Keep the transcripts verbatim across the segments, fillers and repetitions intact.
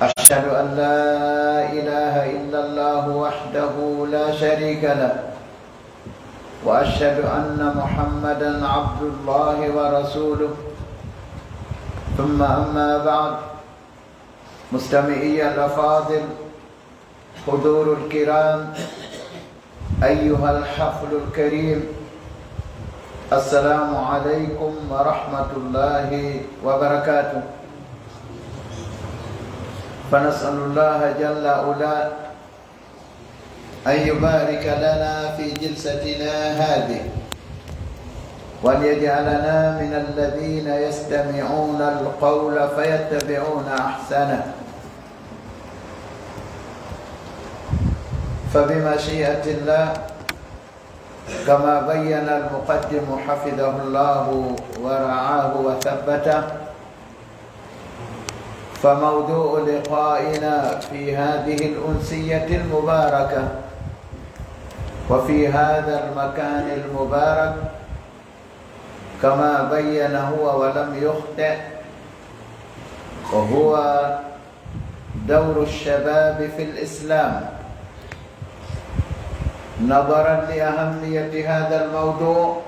أشهد أن لا إله إلا الله وحده لا شريك له، وأشهد أن محمدا عبد الله ورسوله. ثم أما بعد، مستمعي الأفاضل، حضور الكرام، أيها الحفل الكريم، السلام عليكم ورحمة الله وبركاته. فنسأل الله جل وعلا أن يبارك لنا في جلستنا هذه، وأن يجعلنا من الذين يستمعون القول فيتبعون أحسنه. فبمشيئة الله، كما بين المقدم حفظه الله ورعاه وثبته، فموضوع لقائنا في هذه الأمسية المباركة وفي هذا المكان المبارك، كما بين هو ولم يخطئ، وهو دور الشباب في الإسلام. نظرا لأهمية هذا الموضوع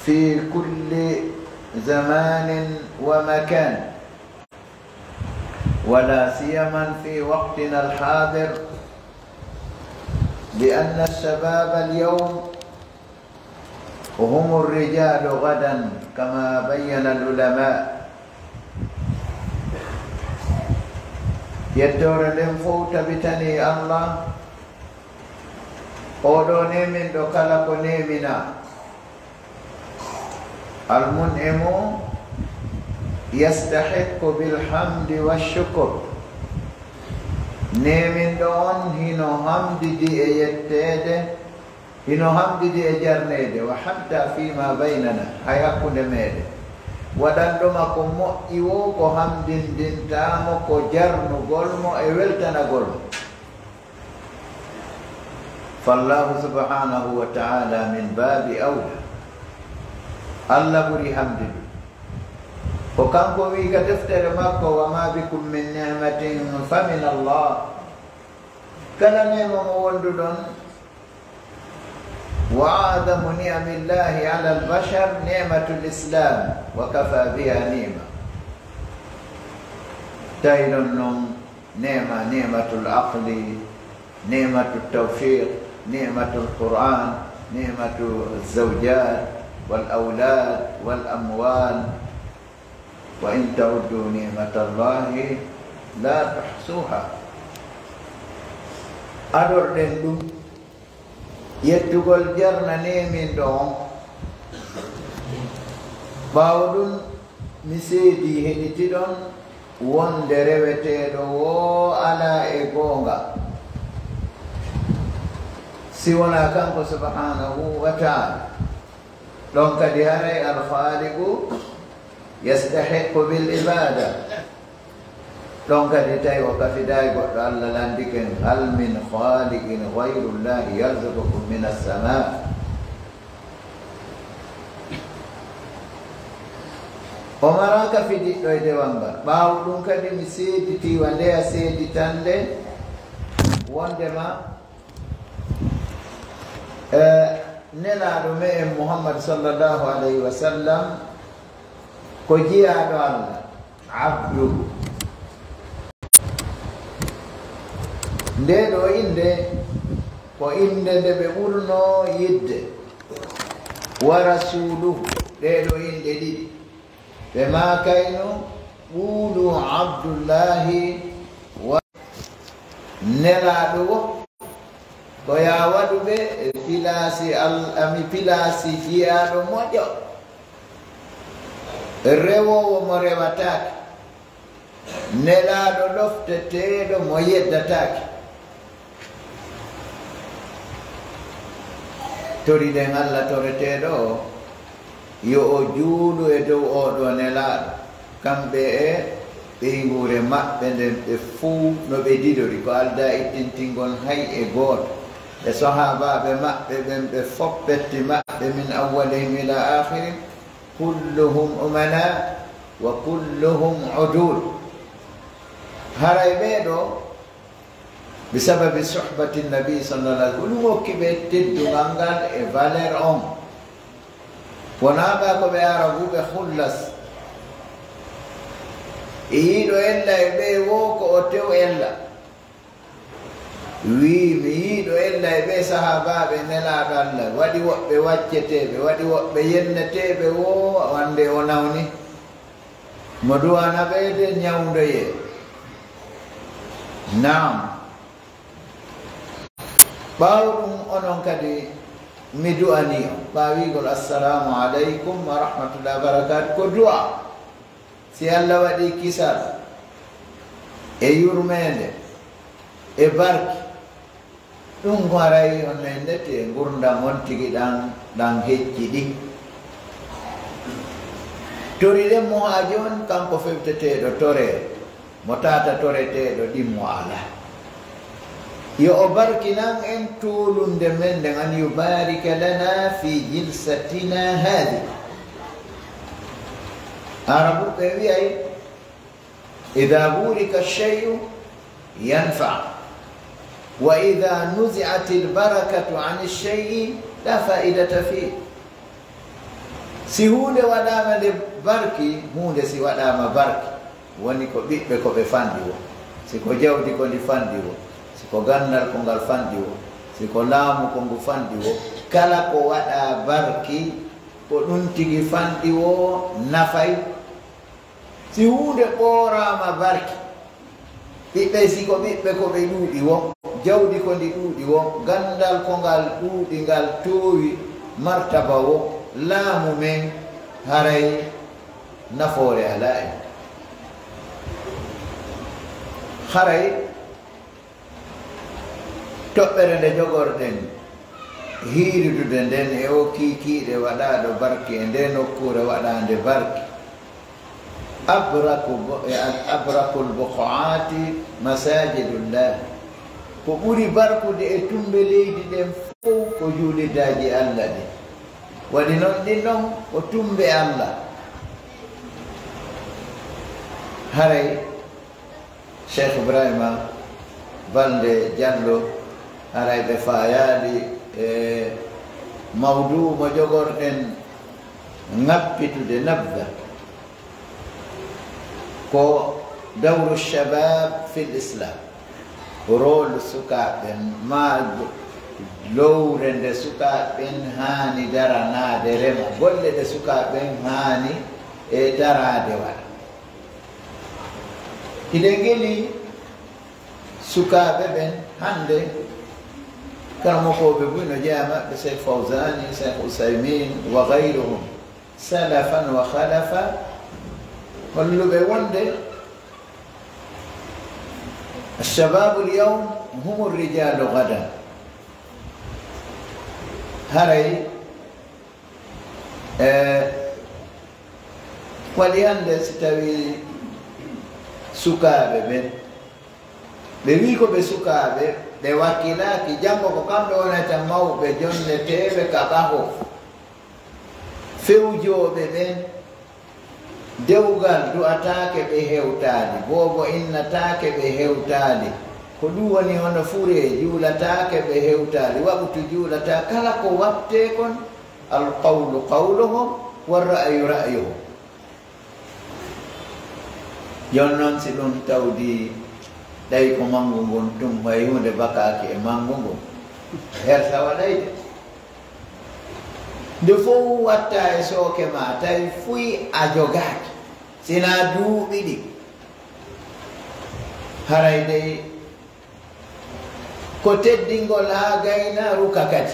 في كل زمان ومكان، ولا سيما في وقتنا الحاضر، لأن الشباب اليوم هم الرجال غدا، كما بين العلماء. Yettoore nden fow tabitanii Allah, oo ɗoo neeminɗo kala ko neeminaa. المنعم يستحق بالحمد والشكر. Neeminɗo on hino hamdidi e yetteede, hino hamdidi e jarneede, وحتى فيما بيننا, hay hakkunde meeɗen. Waɗanɗo ma ko moƴƴi woo, ko hamdindintaa mo, ko jarnugol mo e weltanagol mo. فالله سبحانه وتعالى من باب أولى. Alla ɓuri hamdude. Ko kanko wi'i ka deftere makko, وما بكم من نعمة فمن الله. Kala neema mo wonduɗon, وأعظم نعم الله على البشر نعمة الإسلام، وكفى بها نعمة. Tawi non non neema, نعمة العقل، نعمة التوفيق، نعمة القرآن، نعمة الزوجات والأولاد والأموال، وإن تعدوا نعمة الله لا تحصوها. Adorɗen ɗum, yettugol jarna neeminɗo on. Ɓaawo ɗum, mi seedii, heɗitiɗon, wonde reweteeɗo woo alaa e goonga, si wonaa kanko subhaanahu wa ta'aalaa. Ɗon kadi haray Al-Khaaliqu yastahiqqu bil ibaada. Ɗon kadi tawi o kafidaay goɗɗo, Alla landike en, هل من خالق غير الله يرزقكم من السماء. O maraaka fidiɗɗo e dewal ngal. Ɓaawo ɗum kadi mi seeditii wa ndeya seeditannde wondema, eh, Nelaaɗo me'en Muhammad sallallahu alayhi wa sallam ko jiyaaɗo Alla, abduhu. Ndee ɗoo innde ko innde nde ɓe ɓurnoo yiɗde. Wa rasuuluhu, ɗee ɗoo inɗe ɗiɗi. Ɓe maakayno, quulu Abdullaahi wa Nelaaɗo wo, ko yaa waɗu ɓe pilaasi Al-, ami pilaasi jiyaaɗo moƴƴo, rewoowo mo rewataake, Nelaaɗo ɗofteteeɗo mo yeddataake. Toriɗen Alla toreteeɗo o, yo o juulu e dow oo ɗoo Nelaaɗo, kamɓe e ɓeynguure maɓɓe nden, ɓe fuu no ɓe didori, ko aldaa ittintingol hay e gooto, e sahaabaaɓe maɓɓe ɓen, ɓe fof petti maɓɓe, من أولهم إلى آخرهم، كلهم أمناء وكلهم عدول. Haray ɓee ɗoo, bi sababi suhbati nabi sallallahu alaihi wasallam, ko ɗum hokki ɓe teddungal ngal e valeur on. Wonaa ɓaa ko ɓe Arabuɓe hullas. E yiiɗo ella e ɓee woo ko o tew ella. Wii, mi yiiɗo ella e ɓee sahaabaaɓe Nelaaɗo Allah. Waɗi woɓɓe wacceteeɓe, waɗi woɓɓe yenneteeɓe woo, wande o nawni. Mo duwana ɓeyde ñawndoyee. Naam. Ɓaawo ɗum, onon kadi, mi du'anii on. Ɓaawo wi'ugol, "Assalaamu aleykum wa rahmatullahi wa barakaatuh," ko du'a. Si Allah waɗi kisal e yurmeende e barki, ɗum haray on nennete ngurndan on tigi ɗan, ɗan hecciɗi. Toriɗen mo haa jooni, kanko fewteteeɗo toree, mo tata toreteeɗo ɗimmo alaa. Yo o barkinan en tuulunde men nden, an yubarika lana fi jilsatina haadi. Arabuɓe wi'ay, "Ida burika shay'u yanfa, wa ida nuzi'atil barakatu ani shay'i la fa'idata fi." Si huunde waɗaama nde barki, huunde si waɗaama barki, woni ko ɓiɓɓe ko ɓe fanɗi woo, si ko jawdi ko ndi fanɗi woo, si ko ganndal ko ngal fanɗi woo, si ko laamu ko ngu fanɗi woo, kala ko waɗaa barki, ko ɗum tigi fanɗi woo nafay. Si huunde ɓooraama barki, ɓiɓɓe si ko ɓiɓɓe ko ɓe ɗuuɗi woo, jawdi ko ndi ɗuuɗi woo, ganndal ko ngal ɗuuɗi ngal toowi, martaba woo, laamu men, haray nafoore alaa en. Haray toɓɓere nde jogorɗen hiiridude nden e oo kiikiiɗe waɗaaɗo barki, e ndee nokkuure waɗaande barki, abraku bo-, e al-, abrakul buqaati masajidullah, ko ɓuri barkude e tumbe leydi ɗen fow ko juulirdaaji Alla ɗin. Waɗi non ɗin ɗon ko tumbe Alla. Haray Cheikh Ibrahima Balde Jallo, haray ɓe faayaali e mawduu mo jogorɗen ŋappitude, nabda, ko dawru shabab fil Islam, rôle sukaaɓe ɓen, maa lowre nde sukaaɓe ɓen haani daranaade rema, golle ɗe sukaaɓe ɓen haani e daraade waɗa. Hiɗen ngeli sukaaɓe ɓen hannde, karamokooɓe buy no jeyaa maɓɓe, Cheikh Fawzani, Cheikh Usaymin, wa gayruhum, salafan wa khalafa, holluɓe wonde الشباب اليوم هم الرجال غدا. Haray, e, waɗi hannde si tawii sukaaɓe ɓen, ɓe wi'i ko ɓe sukaaɓe, ɓe wakkilaaki, janngo ko kamɓe wonata mawɓe jonneteeɓe ka ɓaho. Fewjooɓe ɓen, dewgal du'ataake ɓe hewtaali, boobo innataake ɓe hewtaali. Ko ɗum woni hono furee, juulataake ɓe hewtaali, waqtu juulataa, kala ko wattee kon, al qawlu qawluhum, wa ra'yu ra'yuhum. Jon non, si ɗum tawdi ɗay ko manngu ngun tun, hay huunde bakaaki e manngu ngun, hersa waɗay de. Nde fow watta e sooke maa, tawi fuy a jogaaki, sinaa duuɓi ɗi. Haray dey ko teddingol haa gayna ruka kadi.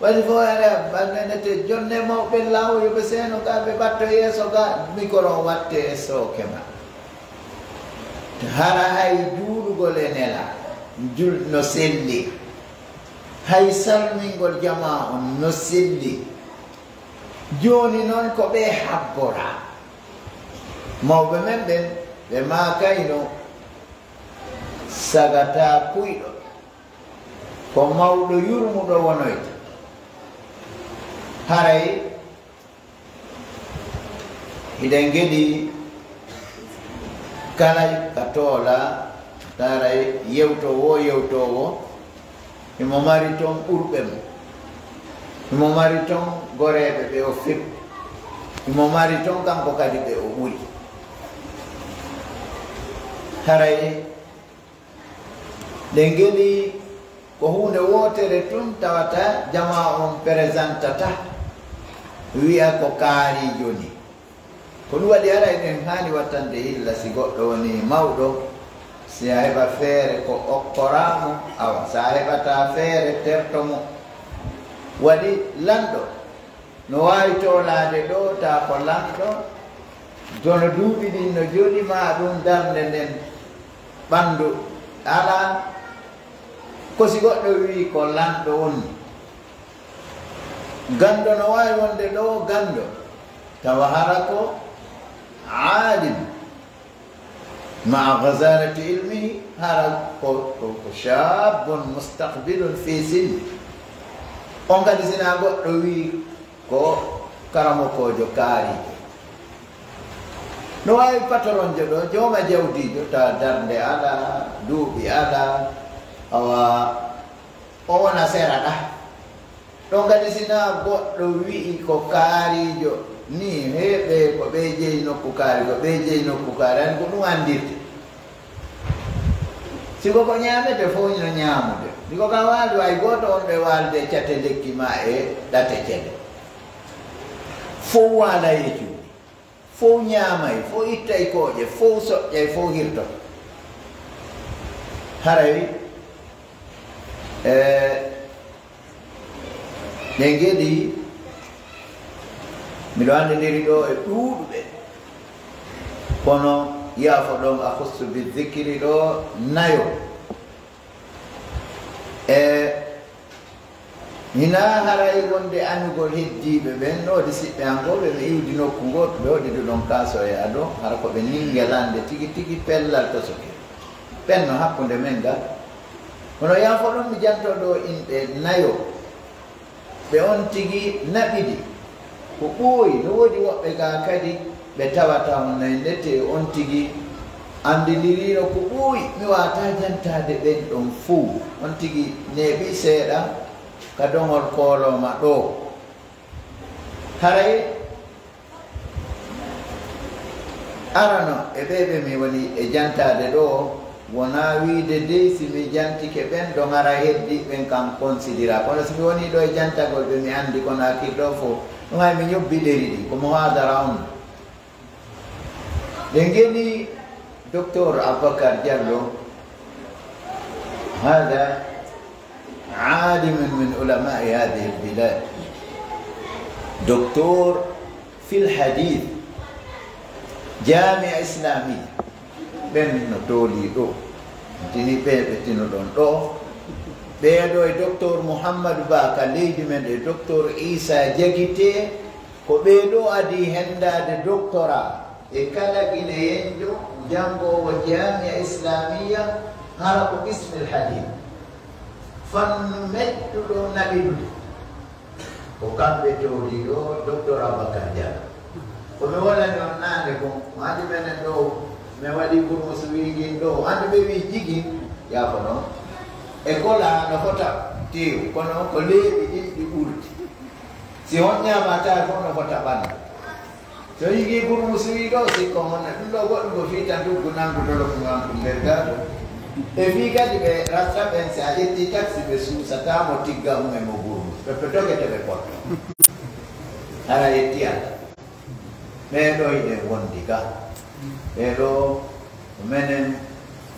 Waɗi fof ene ɓannete jonne mawɓe laawol, yo ɓe seeno ga, ɓe ɓatto yeeso ga, mikoro watte e sooke ma. Hara hay juulugol e nela, jul no selli. Hay salmingol jamaa on no selli. Jooni non ko ɓe habbora. Mawɓe men ɓen, ɓe maakayno, sagataa kuyɗo. Ko mawɗo yurmuɗo wonoyta. Haray hiɗen ngeɗi Kalay ka toola, taray yewtoowo, yewtoowo, himo mari ton ɓurɓe mo. Himo mari ton goreeɓe ɓe o feɓi. Himo mari ton kanko kadi ɓe o ɓuri. Haray ɗe ngeli ko huunde wootere tun tawata jamaa on presentata, wi'a ko kaariijo ni. Ko ɗun waɗi haray eɗen haani wattande yilla si goɗɗo wonii mawɗo, si a heɓa feere ko okkoraa mo, awa, si a heɓataa feere terto mo. Waɗi lanɗo, no waawi toolaade ɗoo, taa ko lanɗo, kono duuɓi ɗin no jooɗi maa ɗun darnde nden ɓanndu alaa, ko si goɗɗo wi'i ko lanɗo woni. Ganndo no waawi wonde ɗoo ganndo, tawa hara ko aalim, ma'a ghazalati ilmihi, hara ko, ko, ko shaabun mustaqbilun fi sinni. On kadi si naa goɗɗo wi'i ko karamokoojo kaariijo. No waawi patoronjo ɗoo, jooma jawdiijo, tawa darnde alaa, duuɓi alaa, awa, o wona sera ɗaa. Ɗon kadi, si naa goɗɗo wi'i ko kaariijo nii, hee, ɓee ko ɓee jeyi nokku kaari, ko ɓee jeyi nokku kaari, ani ko ɗun anndirte. Si ko ko ɲaametee fow no ɲaamude. Si ko ka waaldu, hay gooto on ɓe waalde cate lekki maa e ɗate cede. Fow waalay e cuuɗi. Fow ɲaamay, fow ittay kooƴe, fow soƴƴay, fow hirtoto. Haray, e, ɗe ngeli, miɗo anndindiri ɗoo e ɗuuɗuɓe. Kono yaafo ɗon a husu bi zikiri ɗoo nayo. E, hinaa haray wonde añugol heddiiɓe ɓen, no waɗi siɓɓe an goo, ɓe ɓe iwdi nokku ngoo, ɓe waɗi ɗun ɗon kaaso e ado, hara ko ɓe ningelande tigi tigi pellal tosoke. Ɓen no hakkunde men ngal. Kono yaafo ɗon mi jantoo ɗoo inɗe nayo. Ɓe on tigi naɓidi ko ɓooyi. No woodi woɓɓe gaa kadi ɓe tawata on nay ndete on tigi anndindiriino ko ɓooyi. Mi waawataa jantaade ɓen ɗon fow. On tigi neeɓi seeɗa ka doŋol koolooma ɗoo. Haray Arano e ɓee ɓe mi woni e jantaade ɗoo, wonaa wiide dey si mi jantike ɓen ɗon hara heddiiɓe ɓen kan konsidira. Kono si mi wonii ɗoo e jantagol ɓe, mi anndi ko naakiri ɗoo fow. Ɗun hay mi ɲobbi ɗeri ɗin, ko muhaadara on. Ɗe ngeni Doktor Abubakar Jallo, هذا عالم من علماء هذه البلاد، دكتور في الحديث، جامعة إسلامية. Ɓen no toolii ɗoo. Tini ɓee ɓe tinoɗon ɗoo. Ɓee ɗoo e Doktor Muhammadu Ba ka leydi men, e Doktor Iisa Jagite, ko ɓee ɗoo adii henndaade doktoraa. E kala Gineyenjo janngoowo Jaamiya Islaamiya, hara ko qismil hadiis, fannu mettuɗo naɓidude, ko kamɓe tooliiɗo Doktor Abubakar Jallo. Ko mi wolani on naane kon, hannde menen ɗoo, mi waɗii burmusu wii ngin ɗoo, hannde ɓe wii jigin, yaa ko non. E kola no fota teewu, kono ko leeɓi ɗiɗi ɗi ɓurti. Si on ɲaama tawi fof no fota ɓandu. So yigii burmusu wii ɗoo, sikko mon ne, ɗun ɗoo goɗɗun ko fii tan tuggu nangu dolo ko ngangu nder gado. E fii kadi ɓe rasta ɓen, si a ƴettii taksi, ɓe suusataa mo tigga on e mo burmusu. Ɓe, ɓe dogete ɓe potto. Hara yetti Alla. Ɓee ɗoo hiɗen wondi ga. Ɓee ɗoo ko menen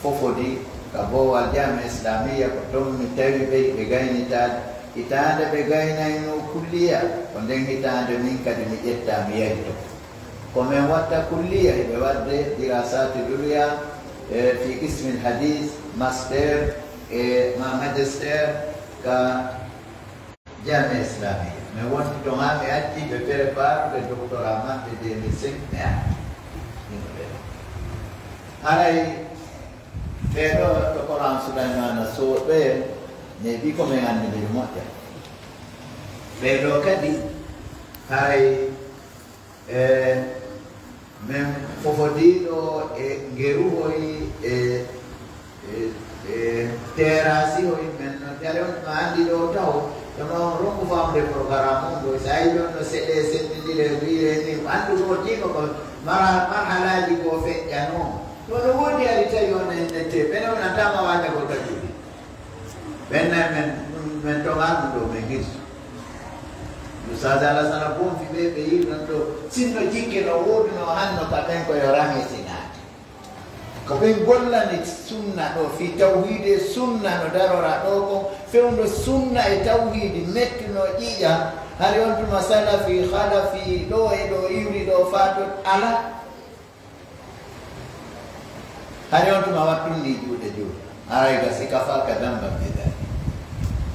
Fofodi ka boowal Jaamiya Islaamiya, ko ton mi tawi ɓe, ɓe gaynitaade. Hitaande ɓe gaynaynoo kulliya, ko nden hitaande min kadi mi ƴettaa mi yahi ton. Ko men watta kulliya, hiɓe waɗde diraasaati luliya, e, fi qismil hadiis, master, e, ma magister, ka Jaamiya Islaamiya. Men wonti ton haa ɓe acci ɓe préparude doctorat maɓɓe deux mille cinq, ɓe acci. Haray ɓee ɗoo to Koran Sulaymaana Sow ɓee, neeɓi ko men anndi ɓe moƴƴa. Ɓee ɗoo kadi, haray, e, Men fofodiiɗo e ngeruhoy e, e, e teerasihoy men no tare on ma anndi ɗoo taho, tama on ronku faamude programme on ɗoo, so a yiɗi on no seɗe senndindire wiire ni, anndu ɗoo tiima ko mara-, marhalaaji goo feƴƴanoo. Ɗoo no woodi ari tawi on en nette, ɓene on antama waajagol ka juuɗe. Ɓen nay men, men toŋaa ɗum ɗoo, men hirsu. Ustaz Alasana bonfi ɓe, ɓe yi'i ɗon ɗoo. Sinno jikke no woodunoo hanno ka ɓen ko yo rame sinaade. Ko ɓen gollani sunna ɗoo, fii tawhiidi e sunna no darora ɗoo kon, fewndo sunna e tawhiidi mettunoo ƴiiƴam, hari on tuma salafi, halafi, ɗoo e ɗoo iwri ɗoo faa to alaa. Hari on tuma wattunni juuɗe juuɗe. Haray ga si kafaaka damban bi dalik.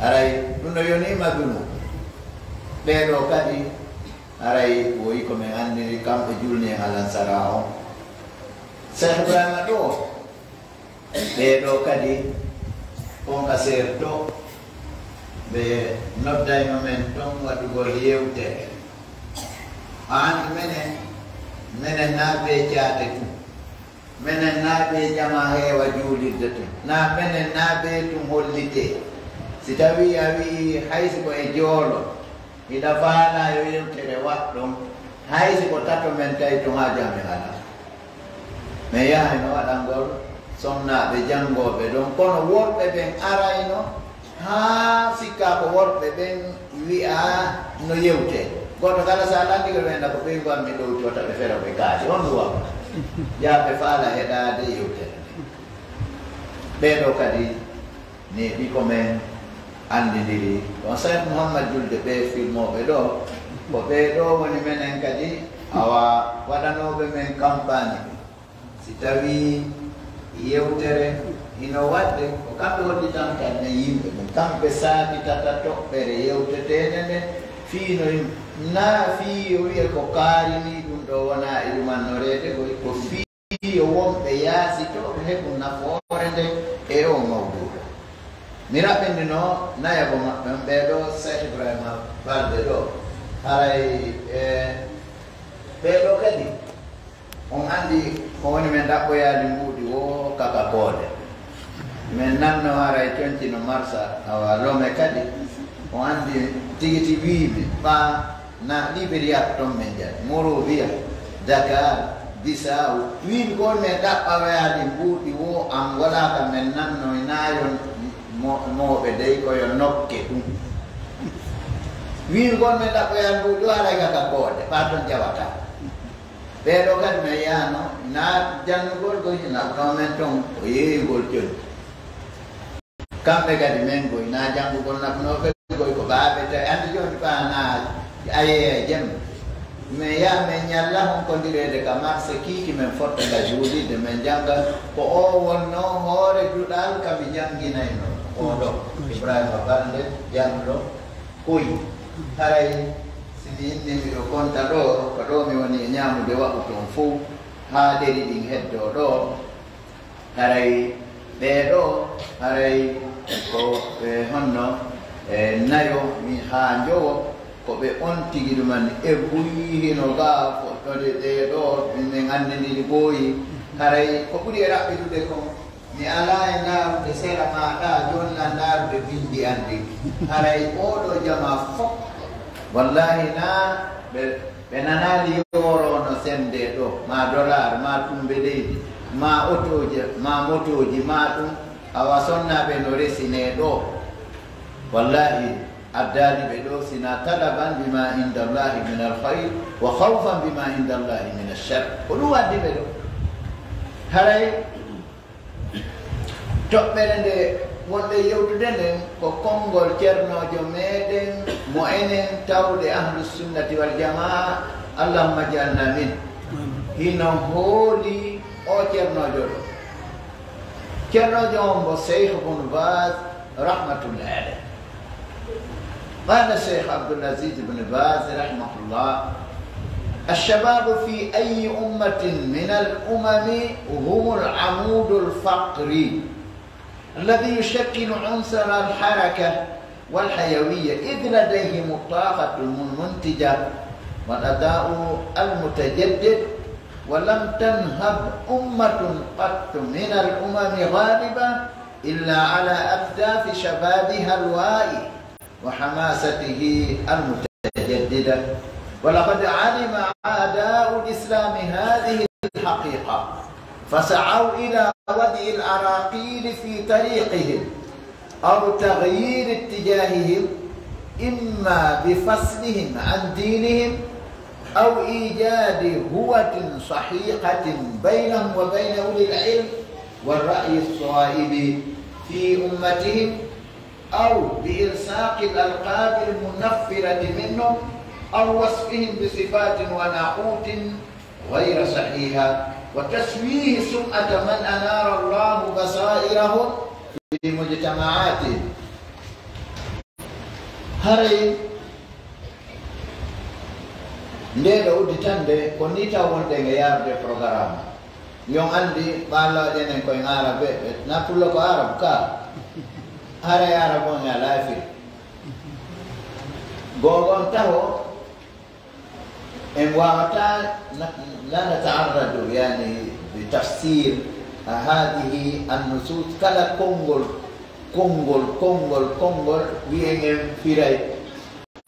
Haray ɗum no yoniima dunu. Ɓee ɗoo kadi, haray woyi ko men anndiri kamɓe julni en alansara on. Cheikh Ibrahima ɗoo, ɓee ɗoo kadi, on ka seer to, ɓe noddayno men ton waɗugol yewtere. An menen, menen naa bee caate tun. Menen naa bee jamaa heewa juulirde tun. Naa menen naa bee tun hollitee. Si tawii a wi'ii hay si ko e joolo, hiɗa faalaa yo yewtere waɗ ɗon, hay si ko tato men tawi tun haa jamaa alaa. Men yahayno waɗangol sonnaaɓe janngooɓe ɗon, kono worɓe ɓen arayno haa sikkaa ko worɓe ɓen wi'aa no yewtee. Gooto kala so a lanndike ɓe, ɓe wi'a ko ɓeyngu an mi ɗowti wota ɓe fero ɓe kaali. On ɗum waɗa. Yaa ɓe faala heɗaade yewtere nden. Ɓee ɗoo kadi neeɓi ko men anndindiri. Ɗon Seek Muhammad Julde ɓee filmooɓe ɗoo, ko ɓee ɗoo woni menen kadi, awa, waɗanooɓe men kampaani. Si tawii yewtere hino waɗde, ko kamɓe hollitanta men yimɓe ɓen. Kamɓe saakitata toɓɓere yewteteende nden, fii no yim-, naa fii yo wi'e ko kaarinii ɗum ɗoo wonaa e ɗum annoreede, ko, ko fii yo wonɓe yaasitooɓe heɓu nafoore nden e oo mawduuɗo. Mi raɓɓindino nayaɓo maɓɓe on, ɓee ɗoo Seek Ibrahima Balde ɗoo, haray, e, ɓee ɗoo kadi, on anndi ko woni men ɗaɓɓoyaali mbuuɗi woo kaka koode. Men nanno haray conci no marsa, awa Lome kadi, on anndi tigi tigi wiimi, ɓaa na Liberiya ko ton men jani, Morovia, Dakar, Bissau, wiimi ko woni men ɗaɓɓoyaali mbuuɗi woo Angola ka men nanno e naayon mo-, mooɓe dey ko yo nokke ɗum. Wiimi ko woni men ɗaɓɓoyaali mbuuɗi woo haray kaka koode, ɓaa ton jawataa. Ɓee ɗoo kadi men yaano, naa jannugol goy, na ɗoo men ton, ko yeeyugol jonni. Kamɓe kadi men goy, naa janngugol nafunoo ɓe goy, ko baaɓe tawi. Anndi jooni faa naa a yeeya jemma. Men yaha men ñalla honkondireede ka marse kiiki, men fotta ka juulirde, men jannga ko oo wonnoo hoore duɗal ka mi jannginaynoo. Oo ɗoo, Ibrahima Balde, jannuɗo. Koy, haray si mi inni miɗo konta ɗoo, ko ɗoo mi woni e ñaamude waɗu toon fow, haa ɗeri ɗin heddoo ɗoo, haray ɓee ɗoo, haray ko, e, honno, e, nayo mi haa njowo, ko ɓe on tigi ɗuman e buy hino gaa foɗɗode ɗee ɗoo, min men anndindiri ɓooyi, haray ko ɓuri e raɓɓiɗude kon, mi alaa e ndaarude sera maa ɗaa, jooni lan ndaarude binndi an ɗin. Haray oo ɗoo jamaa fof, wallaahi naa ɓe, ɓe nanaali yooro no senndee ɗoo, maa dollar, maa tumbe leydi, maa otooje, maa motooji, maa ɗum, awa sonnaaɓe no resinee ɗoo. Wallaahi addaali ɓe ɗoo sinaa talaban bima inda Allahi min al khayr wa khawfan bima inda Allahi min al shar. Ko ɗum addi ɓe ɗoo. Haray toɓɓere nde wonɗen yewtude nden ko konngol ceernoojo meɗen mo enen tawɓe Ahlus Sunnati wal Jamaa, Allahumma ij'alna min. Hino hooli oo ceernoojo ɗoo. Ceernoojo on mo Seykh Ibn Baz rahmatullahi alayh. قال الشيخ عبد العزيز بن باز رحمه الله: الشباب في أي أمة من الأمم هم العمود الفقري الذي يشكل عنصر الحركة والحيوية، إذ لديهم الطاقة المنتجة والأداء المتجدد ولم تنهض أمة قط من الأمم غالبة إلا على أكتاف شبابها الوائي وحماسته المتجددة. ولقد علم أعداء الإسلام هذه الحقيقة، فسعوا إلى وضع العراقيل في طريقهم أو تغيير اتجاههم، إما بفصلهم عن دينهم أو إيجاد هوة صحيحة بينهم وبين أولي العلم والرأي الصائب في أمتهم، أو بإلصاق الألقاب المنفرة منهم، أو وصفهم بصفات ونعوت غير صحيحة، وتشويه سمعة من أنار الله بصائرهم في مجتمعاتهم. Haray ndee ɗoo udditannde ko nii taw wonɗen e yaarude programme. Yon anndi ɓaalooɗen en koye Aarabe, ɓe na pullo ko Aarabu ka. Haray Aarabu on e alaa fil. Googon taho, en waawataa na-, la nata'arradu, yani, bi tafsir hadihi an-nusus, kala konngol, konngol, konngol, konngol, wi'en en firay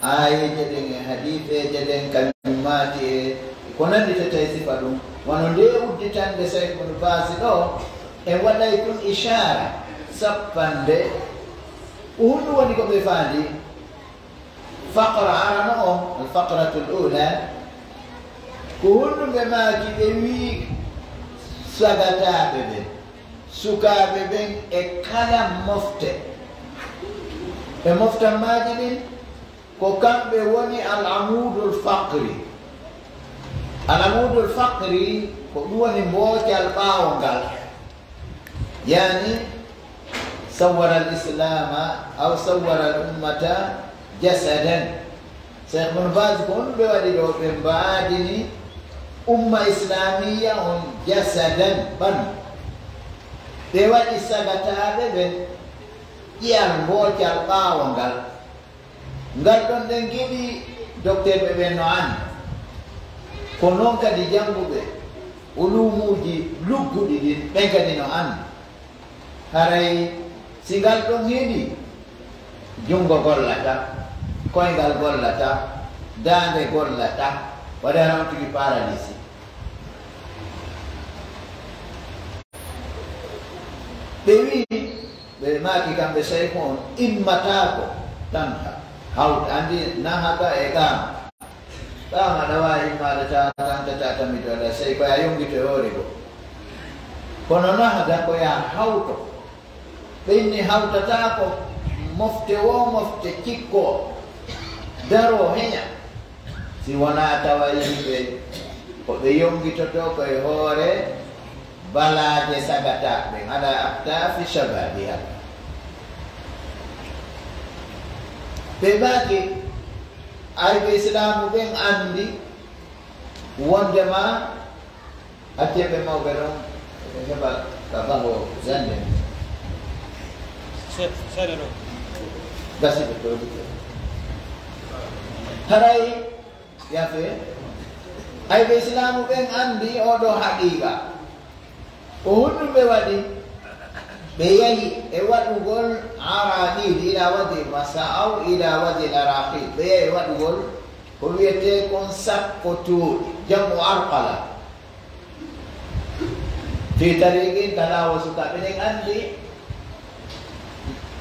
aayeeje ɗen e hadiiseeje ɗen, kañum maati e ko nanndi tete e sifa ɗum. Wano ndee udditannde Seykh Ibn Baaz ɗoo, en waɗay tun ishaara sappannde, ko honɗum woni ko ɓe faandi? Faqra arano on, al faqratul ula, ko honɗum ɓe maaki? Ɓe wi'i sagataaɓe ɓen, sukaaɓe ɓen e kala mofte, ɓe moftan maaji ɗin, ko kamɓe woni al amudul faqri. Al amudul faqri ko ɗum woni mboocal ɓaawo ngal. Yani, sawwara al-islama aw sawwara al-ummata jasadan. Cheikh Ibn Baz ko honɗum ɓe waɗi ɗoo? Ɓe mbaadini umma islamiyya on jasadan, ɓandu. Ɓe waɗi sagataaɓe ɓen ƴi'al mboocal ɓaawo ngal. Ngal ɗon ɗen giɗi dokteerɓe ɓen no anndi. Ko non kadi jannguɓe ulumuuji lugguɗi ɗin, ɓen kadi no anndi. Haray si ngal ɗon hiɗi, junngo gollata, koyngal gollata, daande gollata, waɗi hara on tigi paralysie. Ɓe wi'i, ɓe maaki kamɓe sey ko on immataako tan hawta, anndi nahada e qaama. Qaama aɗa waawi immaade ta, tan tata tammido aɗa sey ko yaa yonngito e hoore goo. Kono nahada ko yaa hawto. Ɓe inni hawtataako mofte woo mofte cikkoo, daroo heña. Si wonaa tawa yimɓe ko ɓe yonngitotoo ko e hoore balaaje sagataaɓe ɓen, ala aktaafi shababiha. Ɓe maaki, ayɓe Islaamu ɓen anndi wonndema, accee ɓe mawɓe ɗon, ɓe heɓa ka ɓaŋo zande. Se-, seeɗa ɗo. Gasi ɓe ɗo ɗiɗo. Haray, yaafee, ayɓe Islaamu ɓen anndi oo ɗoo haqiiqa. Ko honɗum ɓe waɗi? Ɓe yahi e waɗugol araqiil, ila wadi masa aw ila wadi araqiil. Ɓe yahi e waɗugol ko wi'etee kon sakkotooɗi, jamu arqala. Fii tariiqi ka laawol sukaaɓe ɗen anndi,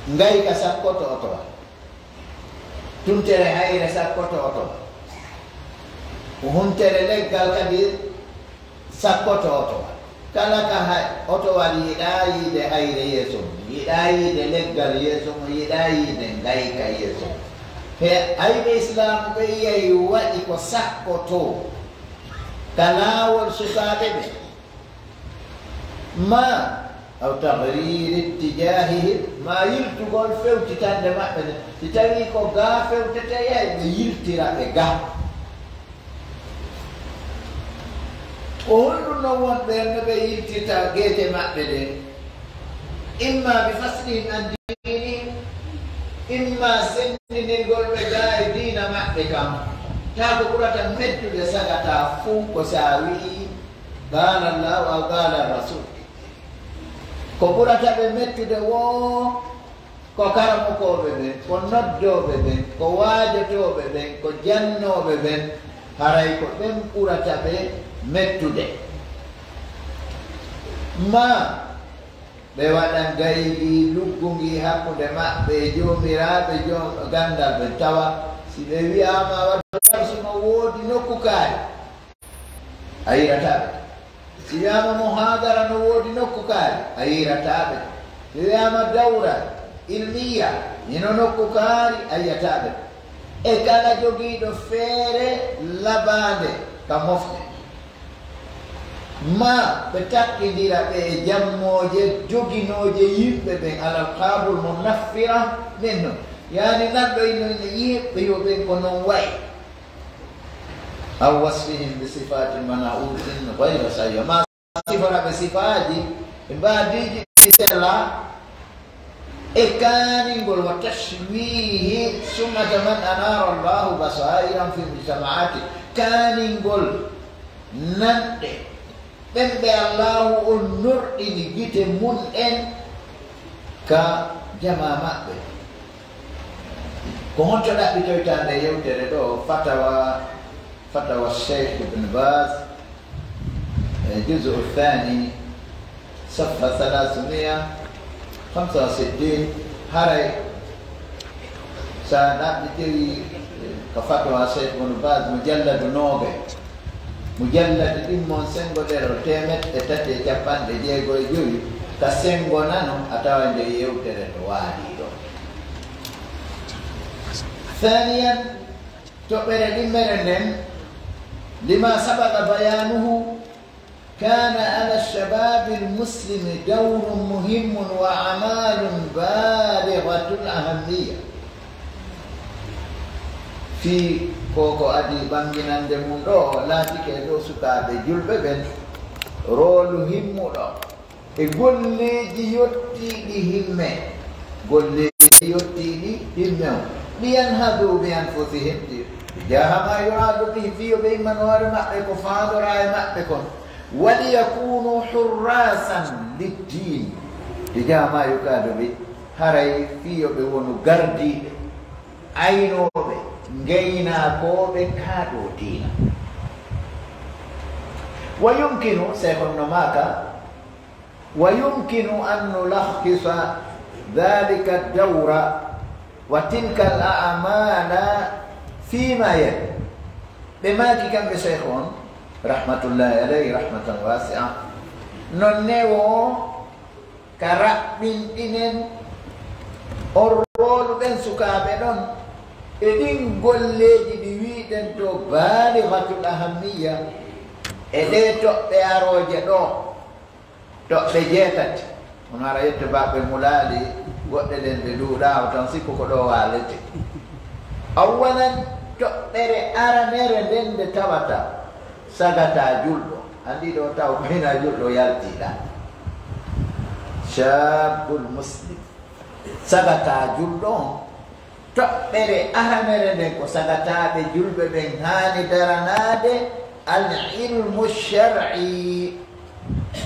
ngayka sakkoto otowa. Tuntere hayre sakkoto otowa. Huntere leggal kadi sakkoto otowa. Kala ka hay-, otowal yiɗaa yiide hayre yeeso mum, yiɗaa yiide leggal yeeso mum, yiɗaa yiide ngayka yeeso mum. He ayɓe Islaamu ɓe yahi waɗi ko sakkotoo ka laawol sukaaɓe ɓe. Ma, aw taghyiiri ittijaahihi, ma yiltugol fewtitannde maɓɓe nden. Si tawii ko gaa fewtetee, yahay ɓe yiltira ɓe gaa. Ko honɗum non wonɓe no ɓe yiltirta geece maɓɓe ɗen? Imma bi faslihim an diinihim, imma senndinirgol ɓe gaa e diina maɓɓe kan. Taa ko ɓurata meddude sagata fuu ko si a wi'ii, Qaala Allaahu aw qaala Rasuul. Ko ɓurata ɓe mettude woo, ko karamokooɓe ɓen, ko noddooɓe ɓen, ko waajotooɓe ɓen, ko jannooɓe ɓen, haray ko ɓen ɓurata ɓe mettude. Maa ɓe waɗan gaydi luggundi hakkunde maɓɓe e joomiraaɓe jom-, ganndal ɓen, tawa si ɓe wi'aama waɗu darsu no woodi nokku kaari, a yi'ataa ɓe. Si wi'aama muhaadara no woodi nokku kaari, a yi'ataa ɓe. Si wi'aama dawra ilmiya hino nokku kaari, a yi'ataa ɓe. E kala jogiiɗo feere labaande ka mofte, maa ɓe takkindira ɓe e jammooje joginooje yimɓe ɓen, alal qaabul munaffira minhum. Yaani, nanɗo ino ina yi'e ɓe yo ɓen ko non wa'i. Aw wasfihim bi sifaatin manhuutin gayra sayyi'a. Maa sifora ɓe sifaaji e mbaadiiji ɗi selaa e kaaningol, wa tashwiihi sum'ata man anaara Allaahu basaa'irahum fil mujtama'aati, kaaningol nanɗe ɓen ɓe Allaahu on norɗini gite mun en ka jamaa maɓɓe. Ko honto ɗaɓɓitoytaa nde yewtere ɗoo? Fatawa, fatawa Sheikh Ibn Baz, e juz'u thani, safha thalathmiya khamsa wa sittin, haray sa ɗaɓɓitoyi, eh, ka fatawa Sheikh Ibn Baz, mujalladu noogay, mujalladi ɗin mon senngo ɗerol teemeɗɗe tati e cappanɗe jeego e jowi, ka senngo nano, a tawa nde yewtere to waali ɗon. Thaniyan, toɓɓere ɗimmere nden, lima sabaqa bayaanuhu, kaana ala shababil muslimi dawrun muhimmun wa amalun balighatul ahammiya. Fii ko, ko adii ɓannginannde mun ɗoo, laatike e dow sukaaɓe julɓe ɓen roolu himmuɗo e golleeji yottiiɗi himme, golleeji yottiiɗi himme on. Liyanhadu bi anfusihim, tijaha ma yuradu bihi, fii yo ɓe immano hoore maɓɓe ko faandoraa e maɓɓe kon. Waliyakunu hurrasan liddiin, tijaha ma yukadu bi, haray fii yo ɓe wonu gardiiɓe, aynooɓe, ngaynaakooɓe kaa ɗoo diina. Wa yumkinu, Seykhun no maaka, wa yumkinu an nulakhisa dhalika dawra wa tilka al a'mala fima yali. Ɓe maaki kamɓe Seykh on, rahmatullahi alayhi rahmatan wasi'a, non ne wo ka raɓɓinɗinen on roolu ɓen sukaaɓe ɗon e ɗin golleeji ɗi wi'ɗen to balighatul ahammiya e ɗee toɓɓe arooje ɗoo, toɓɓe jeetati. Kono hara yetto baɓɓe mulaali, goɗɗe ɗen ɗe ɗuuɗaama tan, sikku ko ɗoo waalete. Awwalan, toɓɓere aranere nden nde tawata sagataa julɗo. Anndi ɗoo taw ko hinaa julɗo yaltiiɗaa. Shaabul muslim. Sagataa julɗo on, toɓɓere aranere nden ko sagataaɓe julɓe ɓen haani daranaade al ilmu shar'i,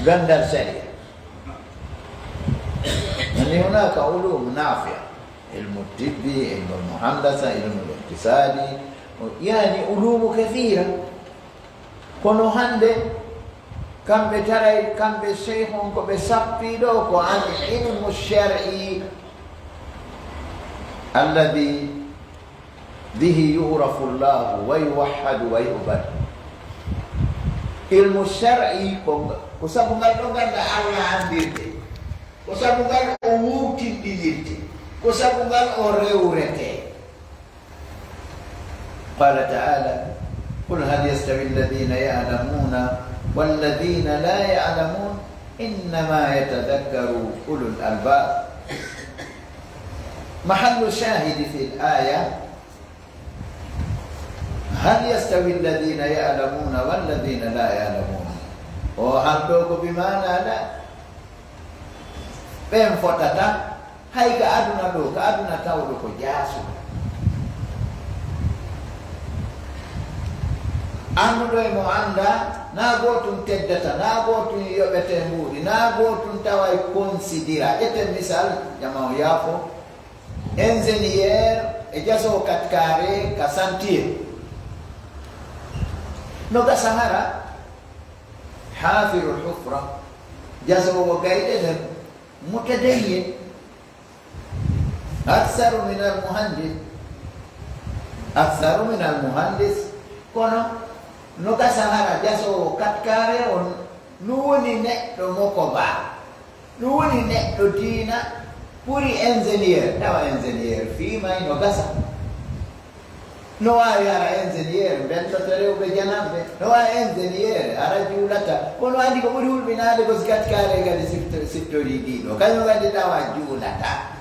ganndal sariya. Ani hunaka ulumu nafia, ilmu tibbi, ilmu muhandasa, ilmu iqtisadi, yani ulumu kathira. Kono hannde, kamɓe taray, kamɓe seykhun ko ɓe sappii ɗoo ko al ilmu shar'i alladhi bihi yu'rafu Allahu wa yuwahhadu wa yu'badu. Ilmu shar'i ko, ko sabu ngal ɗoo nganndaa Allah anndirde, ko sabu ngal o wuurtinɗinirte, ko sabu ngal o rewretee. قال تعالى: قل هل يستوي الذين يعلمون والذين لا يعلمون إنما يتذكر أولو الألباب. محل الشاهد في الآية: هل يستوي الذين يعلمون والذين لا يعلمون؟ O hal ɗoo ko bi maanaa la. Ɓen fotataa, hay ka aduna ɗoo, ka aduna tawɗo ko jaasuɗo. Annduɗo e mo anndaa, naa gootun teddata, naa gootun yoɓete mbuuɗi, naa gootun taway konsidira. Ƴetten misal, jama on yaafo, ingénieur e jasoowo katkaare ka santiye. No gasa hara, haafirul hufra, jasoowo gayɗe ɗen, mutadayyin. Aksaru minal muhandis. Aksaru minal muhandis. Kono, no gasa hara jasoowo katkaare on, no woni neɗɗo moko baa. No woni neɗɗo diina ɓuri ingénieur. Tawa ingénieur fii may no gasa. No waawi hara ingénieur mbelloto rewɓe jananɓe. No waawi ingénieur hara juulata. Kono anndi ko ɓuri hulɓinaade ko si katkaare kadi sifto-, siftorii ɗii ɗoo. Kañum kadi tawa juulata.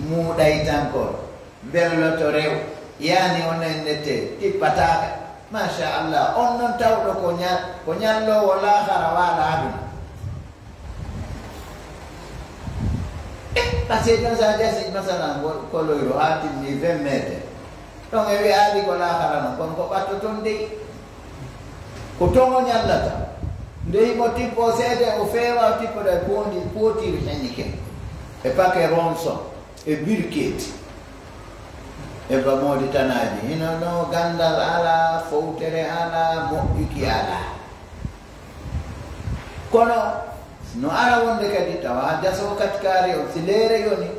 Muuɗay tan ko mbelloto rew. Yaani on en nette tippataaka. Machallah. On non tawɗo ko ña-, ko ñalloowo laakara waala aduna. Eh, parce que ɗon sa jasi, masalan, ngol koloyru haa timmi vingt mètres. Ɗon e wi'aali ko laakara non, kono ko ɓatto ton dey. Ko ton o ñallata. Nde himo tippo seede, o feewa, o tippoda e poondi, pootiri henike. E pake ronson, e birkeeti. E ba moodi tanaaji. Hino no ganndal alaa, fowtere alaa, moƴƴuki alaa. Kono no ara wonde kadi tawa jasoo katkaari on, si leere yoni,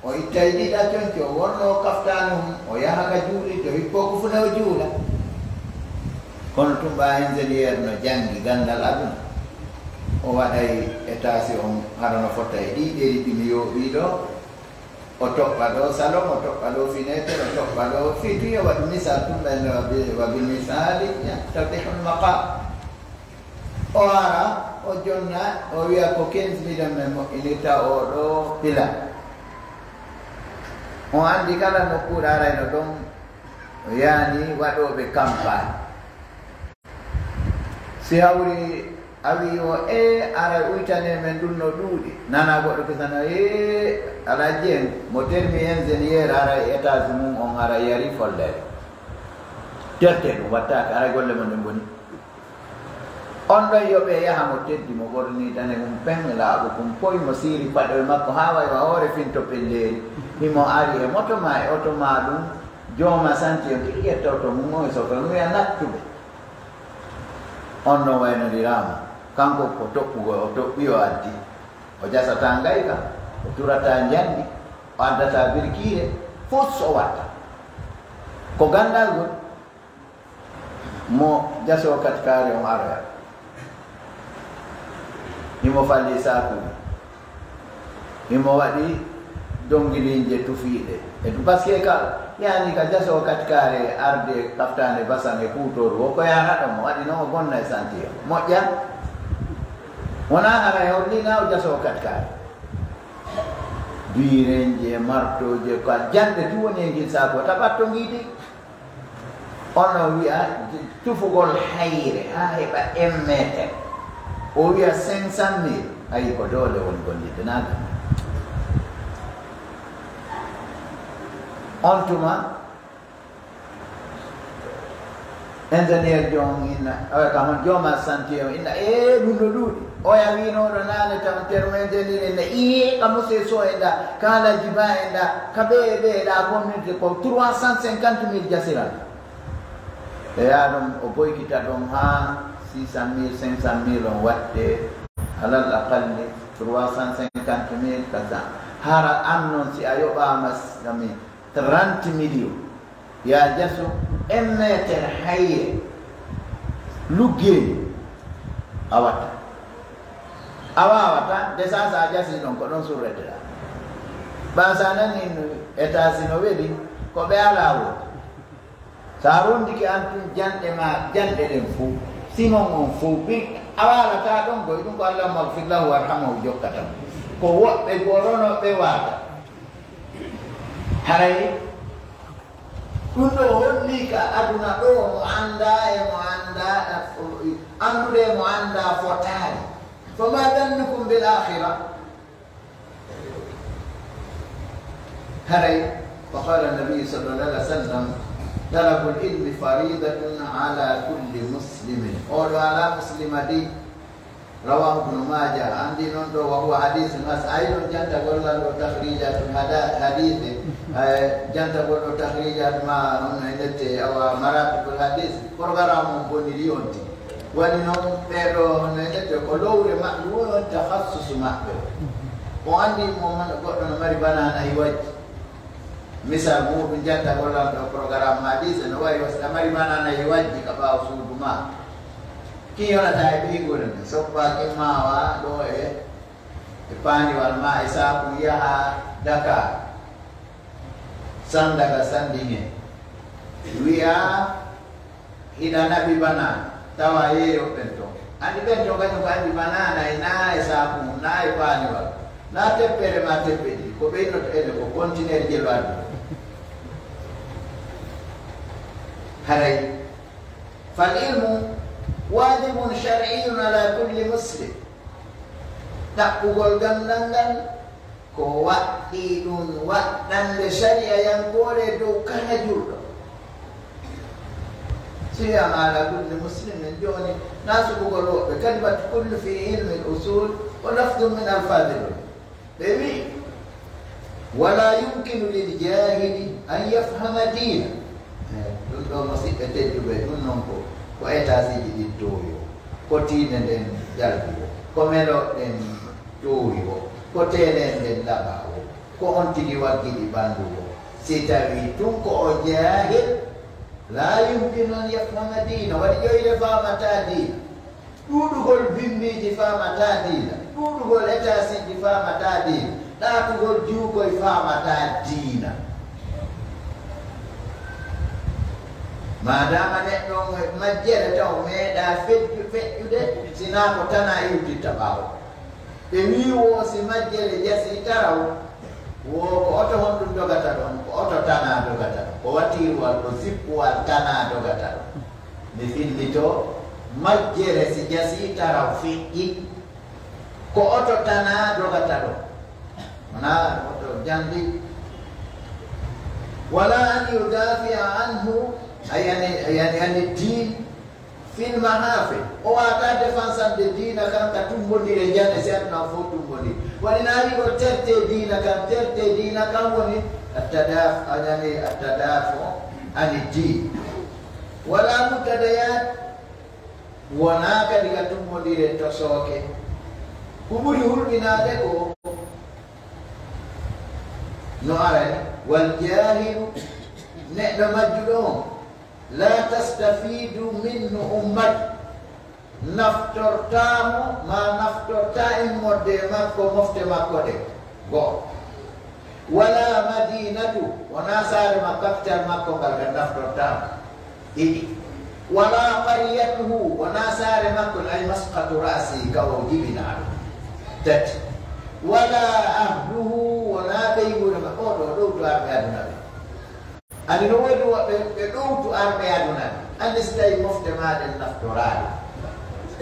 o ittay ɗiɗa conci, o worno o kaftaani hun, o yaha ka juulirde, o hippoo ko fune o juula. Kono tun ɓaa ingénieur no janngi ganndal aduna. O waɗay etaasi on, hara no fota e ɗii ɗeri ɗi mi yooɓii ɗoo. O toɓɓa ɗoo salon, o toɓɓa ɗoo fenêtre, o toɓɓa ɗoo fii tun yo waɗu misal tun ɓen ɗoo wa bi-, wa bi misaali yattadihul maqal. O ara, o jonna, o wi'a ko quinze millions men moƴƴinirta oo ɗoo pila. On anndi kala nokkuure arayno ɗon, o yaani waɗooɓe campagne. Si hawri a wi'i o, "Ee, aray uytanee men ɗun no ɗuuɗi." Nana goɗɗo kisana, "Ee, Alhaji en, mo termi ingénieur aray étage mun on aray yari follere." Terte ɗun wattaake, aray golle mon ɗen boni. On ɗon yoɓee yaha mo teddi, mo ɓornii dane mum peng, laaɓu kun poy, mo siiri paɗoy makko haa way wa hoore finto pelleeri. Himo ari e moto maa e oto maa ɗun, jooma santi on tigi ƴetta oto mum on e sofa, mo wi'a nattuɓe. On ɗon waynondiraama. Kanko ko toɓɓugol, o toɓɓii o addi. O jasataa ngayka, o turataa njamndi, o addataa birkiire, fof o watta. Ko ganndal ngol. Mo jasoo katkaari on aroya. Himo falli saakuuji. Himo waɗi dongilinje tufiiɗe. E ɗum, parce que ka, yaani ka jasoo katkaari arde kaftaande basan e kuutooru, o ko yaana ɗon, mo waɗi non o bonna e santiyo. Moƴƴa? Wonaa hara e holli na o jasoo katkaari. Biirenje, martooje, ka janɗe tu woni e ngin saako, taɓatto ngiidi. Ono wi'a tufugol hayre haa heɓa un mètre. O wi'a cinq cent mille, ayi ko doole woni gollidde naa gam. On tuma, ingénieur jo on inna, oya ka hon jooma santier on inna, ee, ɗum no ɗuuɗi. Oya wiinooɗo naane tan termo ingénieur inna, ee, ka monsieur Sow en ɗa, ka Alhaji Ba en ɗa, ka ɓe e ɓe ɗa, ko min ko trois cent cinquante mille jasiran. E yaa ɗum o boykita ɗum haa six cent mille, cinq cent mille on watte, alal aqalli trois cent cinquante mille, ka sa-, hara an non si a yoɓaama s-, ami, trente millions, yaa jasu un mètre hayre luggeeli, a watta. A waawata, de sa, sa a jasii ɗon, ko ɗon surrete ɗaa. Ɓaa sa nanii no étage no weli, ko ɓe alaa woni. Sa rondike an tun janɗe ma, janɗe ɗen fow, simon on fow, bi-, a waalataa ɗon goy, ɗum ko Allahumma gfir lahu warhamhu jokkata mo. Ko woɓɓe gorono ɓe waata. Haray ɗum ɗo holli ka aduna ɗo mo anndaa e mo anndaa, anndude e mo anndaa fotaani. Fama dannukum bil akhira? Haray, wa qala nabi sallallahu alaihi wasallam, طلب العلم فريضة على كل مسلم. Oɗo ala muslima di. رواه ابن ماجه. Andi non ɗo, وهو حديث حسن. Ay non jantagol lan ɗo takhrijatul hada-, hadith, eh, jantagol ɗo takhrijat ma, on no e nette, awa, maratibul hadith. Programme on boniri on ti. Woni non ɓee ɗo, on no e nette ko lowre maɓɓe, woni on takhassus maɓɓe. O andi mo man goɗɗo no mari banana hiwajji. Misal muɗum, jantagol lan ɗo programme ma ɗi, si no wayi, si a mari banana e wajji ka ɓaawo suudu ma. Ki yonata e ɓeynguure nden, soppa ki maawa ɗo e, e paaniwal ma e saaku, yaha Dakar. Sandaga Sandingé. Wi'a, Hiɗa naɓi banana, tawa yeeyo ɓen ton. Andi ɓen ton kañum ko andi banana e naa e saaku mum, naa e paaniwal, naa teppere maa teppe ɗiɗi. Ko ɓeynoto ene ko kontineer jelo aduna. Haray, فالعلم واجب شرعي على كل مسلم. Ɗaɓɓugol ganndal ngal ko waɗɗii ɗun waɗɗande sariyayankoore dow kala julɗo. Siyam ala kulli muslimin, jooni, na suɓugol woɓɓe, kalimatu kullu fi ilmi al-usul wa lafdun min alfadil ulum. Ɓe wi'i, ولا يمكن للجاهل أن يفهم دينه. Eh, ɗun ɗoo, musiɓɓe tedduɓe, ɗun non ko, ko étageji ɗin toowi o, ko tiinde nden jalbi o, ko melo ɗen toowi o, ko teele nden laɓa o, ko on tigi waggiɗi ɓandu o. Si tawii tun ko o jaahil, لا يمكن أن يفهم دينه, waɗi ƴoyre faamataa diina. Ɗuuɗugol bimbiiji faamataa diina, ɗuuɗugol étageji faamataa diina, ɗaatugol juukoy faamataa diina. Maadaama neɗɗo on e majjere taw meeɗaa feƴƴu-, feƴƴude, sinaa ko tanaa iwtitta ɓaawo. Ɓe wi'i wo si majjere jasii taraw, wo ko oto honɗun dogata ɗon, ko oto tanaa dogata ɗon, ko watiiruwal, ko sippuwal tanaa dogata ɗon. Mi fillitoo, majjere si jasii taraw feƴƴi, ko oto tanaa dogata ɗon. Wonaa oto janndi. ولا أن يدافع عنه، أي عن، أي عن، عن الدين في المحافل. O waawataa defansande diina kan ka tumbondire jane, si aduna on fow tumbondiri. Woni na wi'ugol tertee diina kan, tertee diina kan woni التدافع، يعني التدافع عن الدين. ولا منتديات، wonaa kadi ka tumbondire tosooke. Ko ɓuri hulɓinaade ko no arani, والجاهل, neɗɗo majjuɗo on, لا تستفيد منه أمته. Naftortaa mo, maa naftortaa immorde e makko, mofte makko ɗen. Go'o. ولا مدينته، wonaa saare makko, capital makko ngal, ɓe naftortaa mo. Ɗiɗi. ولا قريته، wonaa saare makko, أي مسقط رأسه, ka o jibinaaɗo. Tati. ولا أهله، wonaa ɓeynguure makko, o ɗo ɗowtu arɓe aduna ɓe. Ani no woodi woɓɓe ɓe ɗowtu arɓe aduna ɓe. Anndi si tawi mofte maa ɗen naftoraali,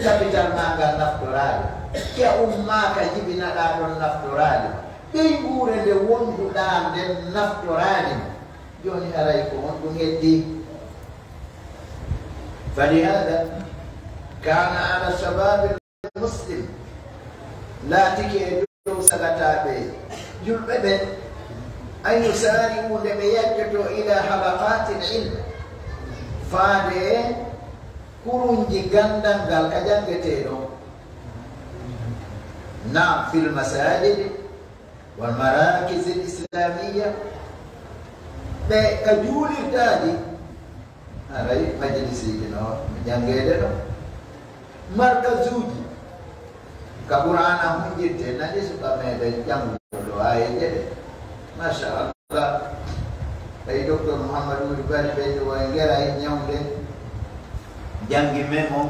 capital maa ngal naftoraali, ke ummaaka jibinaɗaa ɗon naftoraali, ɓeynguure nde wonduɗaa nden naftoraali mo, jooni haray ko honɗun heddii? فلهذا كان على الشباب المسلم، laatike e dow sagataaɓe julɓe ɓen, أن يسارعوا، nde ɓe yaccotoo، إلى حلقات العلم، faade e kurunji ganndal ngal ka janngetee ɗon. نعم، في المساجد والمراكز الإسلامية، ɓe ka juulirtaaji, haray majalisiiji no janngeede ɗon, markazuuji ka Qur'aana hunjirtee, nani suka meɗen janngude ɗo aayeeje ɗe. Masha Allah. Ɓay Docteur Mouhamadou Wuri Bari ɓe ɗo e Ngeray ñawde, janngi men on.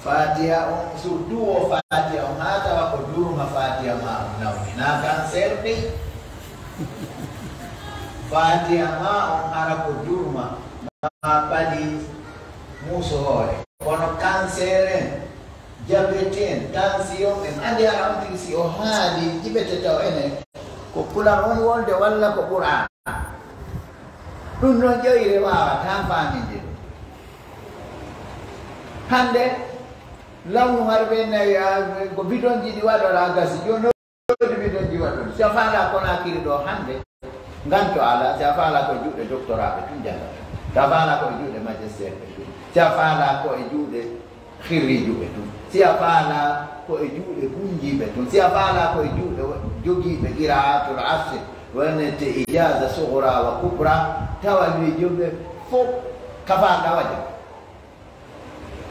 Faatiha on, surtout o Faatiha on, haa tawa ko durma Faatiha ma on nawni, na cancer ɗi. Faatiha ma on hara ko durma, ma paɗi muuso hoore. Kono cancer en, diabète en, tension en, anndi hara on tigi si o haali jiɓete taw enen. Ko pular woni wolde walla ko Qur'aana? Ɗun non ƴoyre waawataa faaminde ɗun. Hannde, law no har ɓe nayi, a, ko bidonji ɗi waɗoraa gasi. Jooni no bidonji waɗorii. Si a faalaa Konaakiri ɗoo hannde, ngan to alaa. Si a faalaa ko e juuɗe doktoraaɓe tun jannga. Si a faalaa ko e juuɗe magister ɓe tun. Si a faalaa ko e juuɗe Xirriijuɓe tun, si a faalaa ko e juuɗe gunjiiɓe tun, si a faalaa ko e juuɗe jogiiɓe qiraatul asr, wonete ijaaza sugra wa kubra, tawa wi jomɓe fof ka faalɗaa waɗde.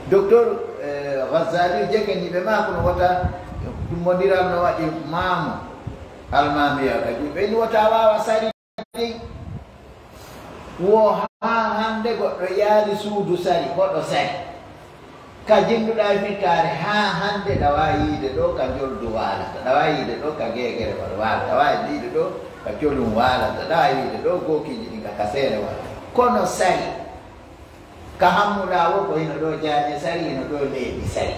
Docteur, eh, Ghazali jekeni ɓe maa kono wota dummondiral no waɗi maamu almaamiya kadi. Ɓe ni wota waawa sari. Wo haa hannde goɗɗo yaali suudu sari, hoɗo sari. Ka jinnduɗaa e fittaare, haa hannde ɗawaa yiide ɗoo ka Njoldu waalata, ɗawaa yiide ɗoo ka Geegere waalata, ɗawaa yiide ɗoo ka Colun waalata, ɗawaa yiide ɗoo gookiiji ɗin ka Kaseere waalata. Kono sari. Ka hammuɗaa wo ko hino ɗoo jaaje sari, hino ɗoo leeɓi sari.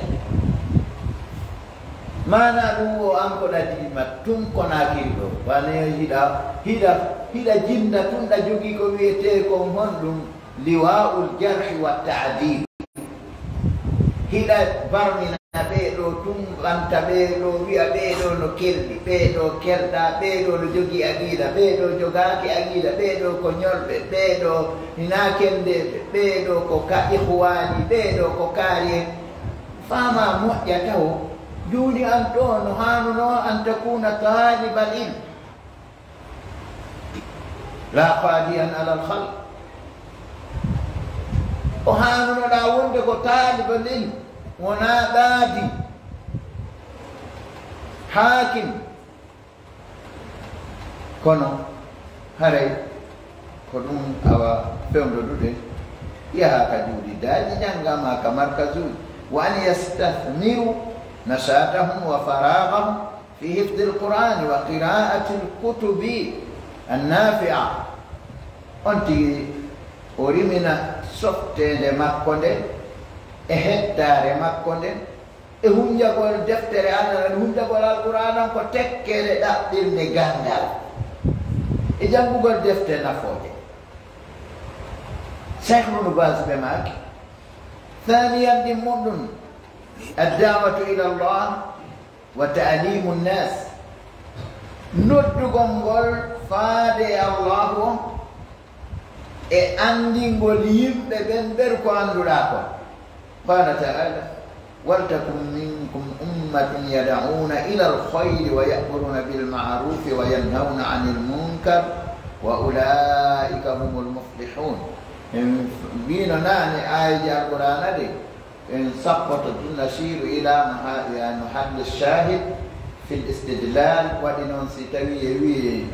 Maanaa ɗun wo an ko ɗaɗi ma tun Konaakiri ɗoo. Wane hiɗa, hiɗa, hiɗa jinnda tun ɗa jogii ko wi'etee kon honɗun liwaa'ul jarhi wa ta'dil. Hiɗa barmina ɓee ɗoo, tun ɓanta ɓee ɗoo, wi'a ɓee ɗoo no kelɗi, ɓee ɗoo kelɗaa, ɓee ɗoo no jogii aqiida, ɓee ɗoo jogaaki aqiida, ɓee ɗoo ko ñolɓe, ɓee ɗoo hinaa kenndeeɓe, ɓee ɗoo ko ka ihwaani, ɓee ɗoo ko kaari en. Faamaa moƴƴa tawo. Jooni an ɗoo no haanunoo an takuna taalibal ilm. Laa qaadiyan alal khalq. O haanunoɗaa wonde ko taalibal ilm, wonaa qaadi, haakim. Kono haray ko ɗun awa fewndo duɗe, yaha ka juulidaaji, jannga ma ka markazuuji, wa an yastathmiru nashaatahum wa faraagahum في حفظ القرآن وقراءة الكتب النافعة. On tigi o rimina softeende makko nden e heddaare makko nden e hunjagol deftere Alla nden, hunjagol Alqur'aana ko tekkere ɗaɓɓirnde ganndal e janngugol defte nafooje. Cheikh Ibn Baz ɓe maaki, ثانيا ɗimmuɗun, الدعوة إلى الله وتعليم الناس. Noddugol ngol faade e Allaahu on e anndingol yimɓe ɓen ɓen ko annduɗaa kon. قال تعالى: ولتكن منكم أمة يدعون إلى الخير ويأمرون بالمعروف وينهون عن المنكر وأولئك هم المفلحون. En wiino naane aayeeje Alqur'aana ɗen, en sappoto tun, نشير إلى مها-، يعني محل الشاهد في الاستدلال. Waɗi non si tawii e wi'i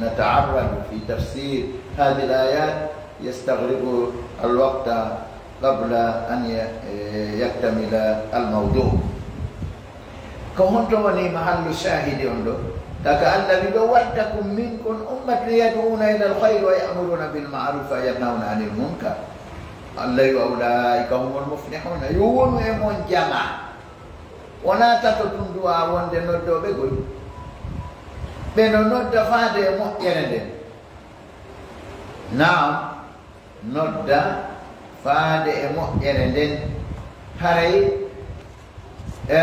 نتعرض في تفسير هذه الآيات يستغرق الوقت قبل أن ي-، يكتمل الموضوع. Ko honto woni mahallu shahidi on ɗoo? Kaka Alla wi ɗoo: ولتكن منكم أمة يدعون إلى الخير ويأمرون بالمعروف وينهون عن المنكر. Alla wi: وأولئك هم المفلحون. Yo wonu e mon jamaa. Wonaa tato tun du'aa wonde noddooɓe goy. Ɓe no nodda faade e moƴƴere nden. Naam, nodda faade e moƴƴere nden. Haray, e,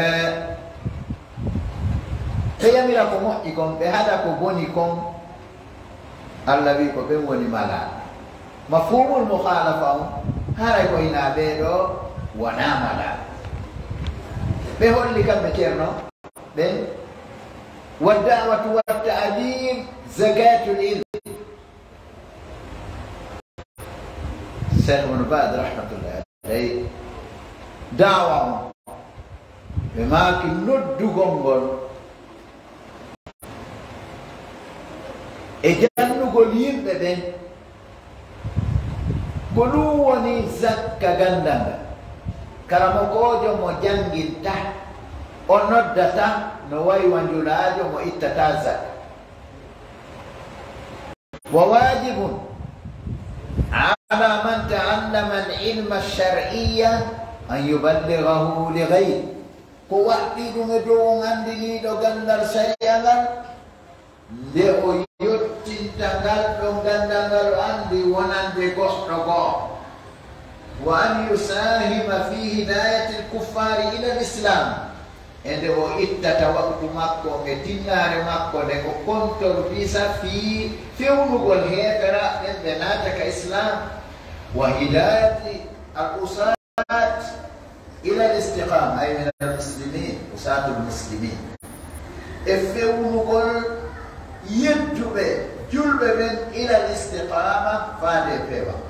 ɓe yamira ko moƴƴi kon, ɓe haɗa ko boni kon. Alla wi ko ɓen woni malaaɓe. Mafhumul mukhalafa on, haray ko hinaa ɓee ɗoo wonaa malaaɓe. Ɓe holli kamɓe Ceerno ɓen, والدعوة والتعليم زكاة العلم. Cheikh Ibn Baz rahmatullahi alayhi, da'wa on, ɓe maaki noddugol ngol e jannugol yimɓe ɓen, ko ɗun woni zakka ganndal ngal. Karamokoojo mo jannginta, o noddata, no wayi wa njulaajo mo ittataa zakka. وواجب على من تعلم العلم الشرعي أن يبلغه لغيره. Ko waɗɗii ɗun e dow on anndiniiɗo ganndal sariya ngal, nde o yottinta ngal ɗon ganndal ngal o anndi wonande goɗɗo goo. Wa an yusahima fi hidayatil kuffaari ilal islam. E nde o ittata waqtu makko e tinnaare makko nde o kontor bisa fii fewnugol heeferaaɓe ɓen ɓe naata ka Islaam, wa hidayati al usaat ila al istiqaama, ay min al muslimin, usaatul muslimin, e fewnugol yedduɓe julɓe ɓen ila al istiqaama faade e peewal.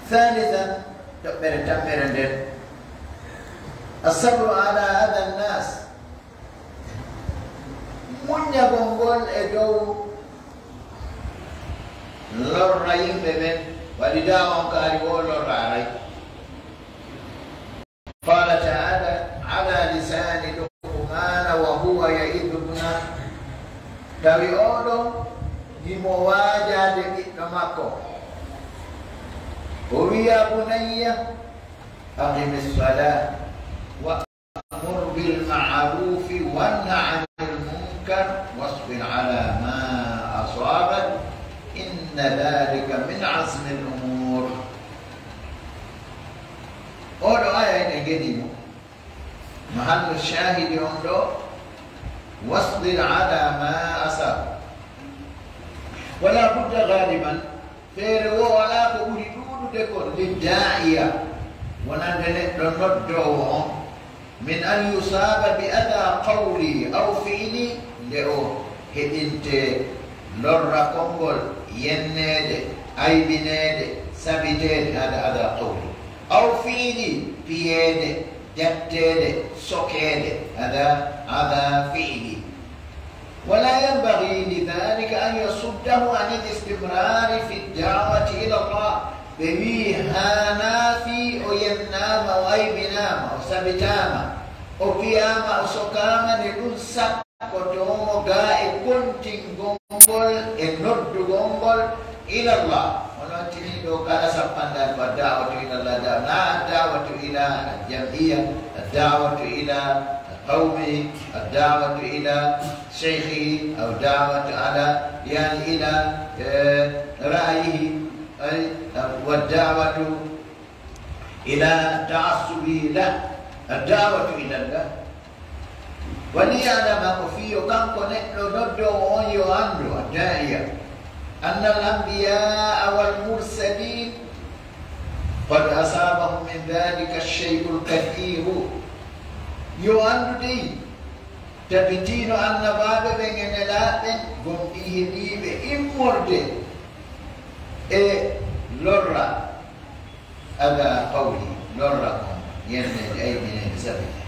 Thalithan, toɓɓere tammere nden, asabru ala ada nnas, muññagol ngol e dow lorra yimɓe ɓen, waɗi da on kaari wo lorra aray. Qala taala ala lisani Luqmana wa huwa ya'idu ibnah, tawi oɗo himo waajaade ɓiɗɗo makko, o wiya bunayya, أقم الصلاة وأمر بالمعروف وانه عن المنكر واصبر على ما أصابك إن ذلك من عزم الأمور. Oɗo aya ene geni mo. Mahallu shahidi on ɗo, واصبر على ما أصابك. ولا بد غالبا Feere woo alaa ko ɓuri ɗuuɗude kon, liddaa'iya, wonande neɗɗo noddoowo on, min an yusaaba bi ada qawli aw fi'li, nde o heɓinte lorra konngol, yenneede, aybineede, sabiteede, hada ada qawli, aw fi'li, piyeede, jatteede, sokeede, hada ada fi'li. ولا ينبغي لذلك أن يصده عن الاستمرار في الدعوة إلى الله. Ɓe wi'i haanaa fii o yennaama, o aybinaama, o sabitaama, o piyaama, o sokaama, nde ɗun sakkotoo mo gaa e kontingol ngol e noddugol ngol ilallah. Hono tini ɗoo kala sappandal ko ad-da'watu ilallah, da-, naa ad-da'watu ila al-jam'iyya, ad-da'watu ila qawmi, ad-da'watu ila shaykhi, aw da'watu ala, yani, ila, eh, ra'yihi, ay, wa da'watu ila ta'assubi, la, ad-da'watu ila Allah. Wa liya'lama, ko fii yo kanko neɗɗo noddoowo on yo anndu, ad-da'iya, anna al-anbiya'a wal mursalin qad asabahum min dhalika ash-shay'u al-kathiru. Yo anndu dey, tabitiino annabaaɓe ɓen e nelaaɓe ɓen, gomɗii heɓii ɓe immorde e lorra, ada qawli, lorra kon, yenneede, aybineede, sabiteede.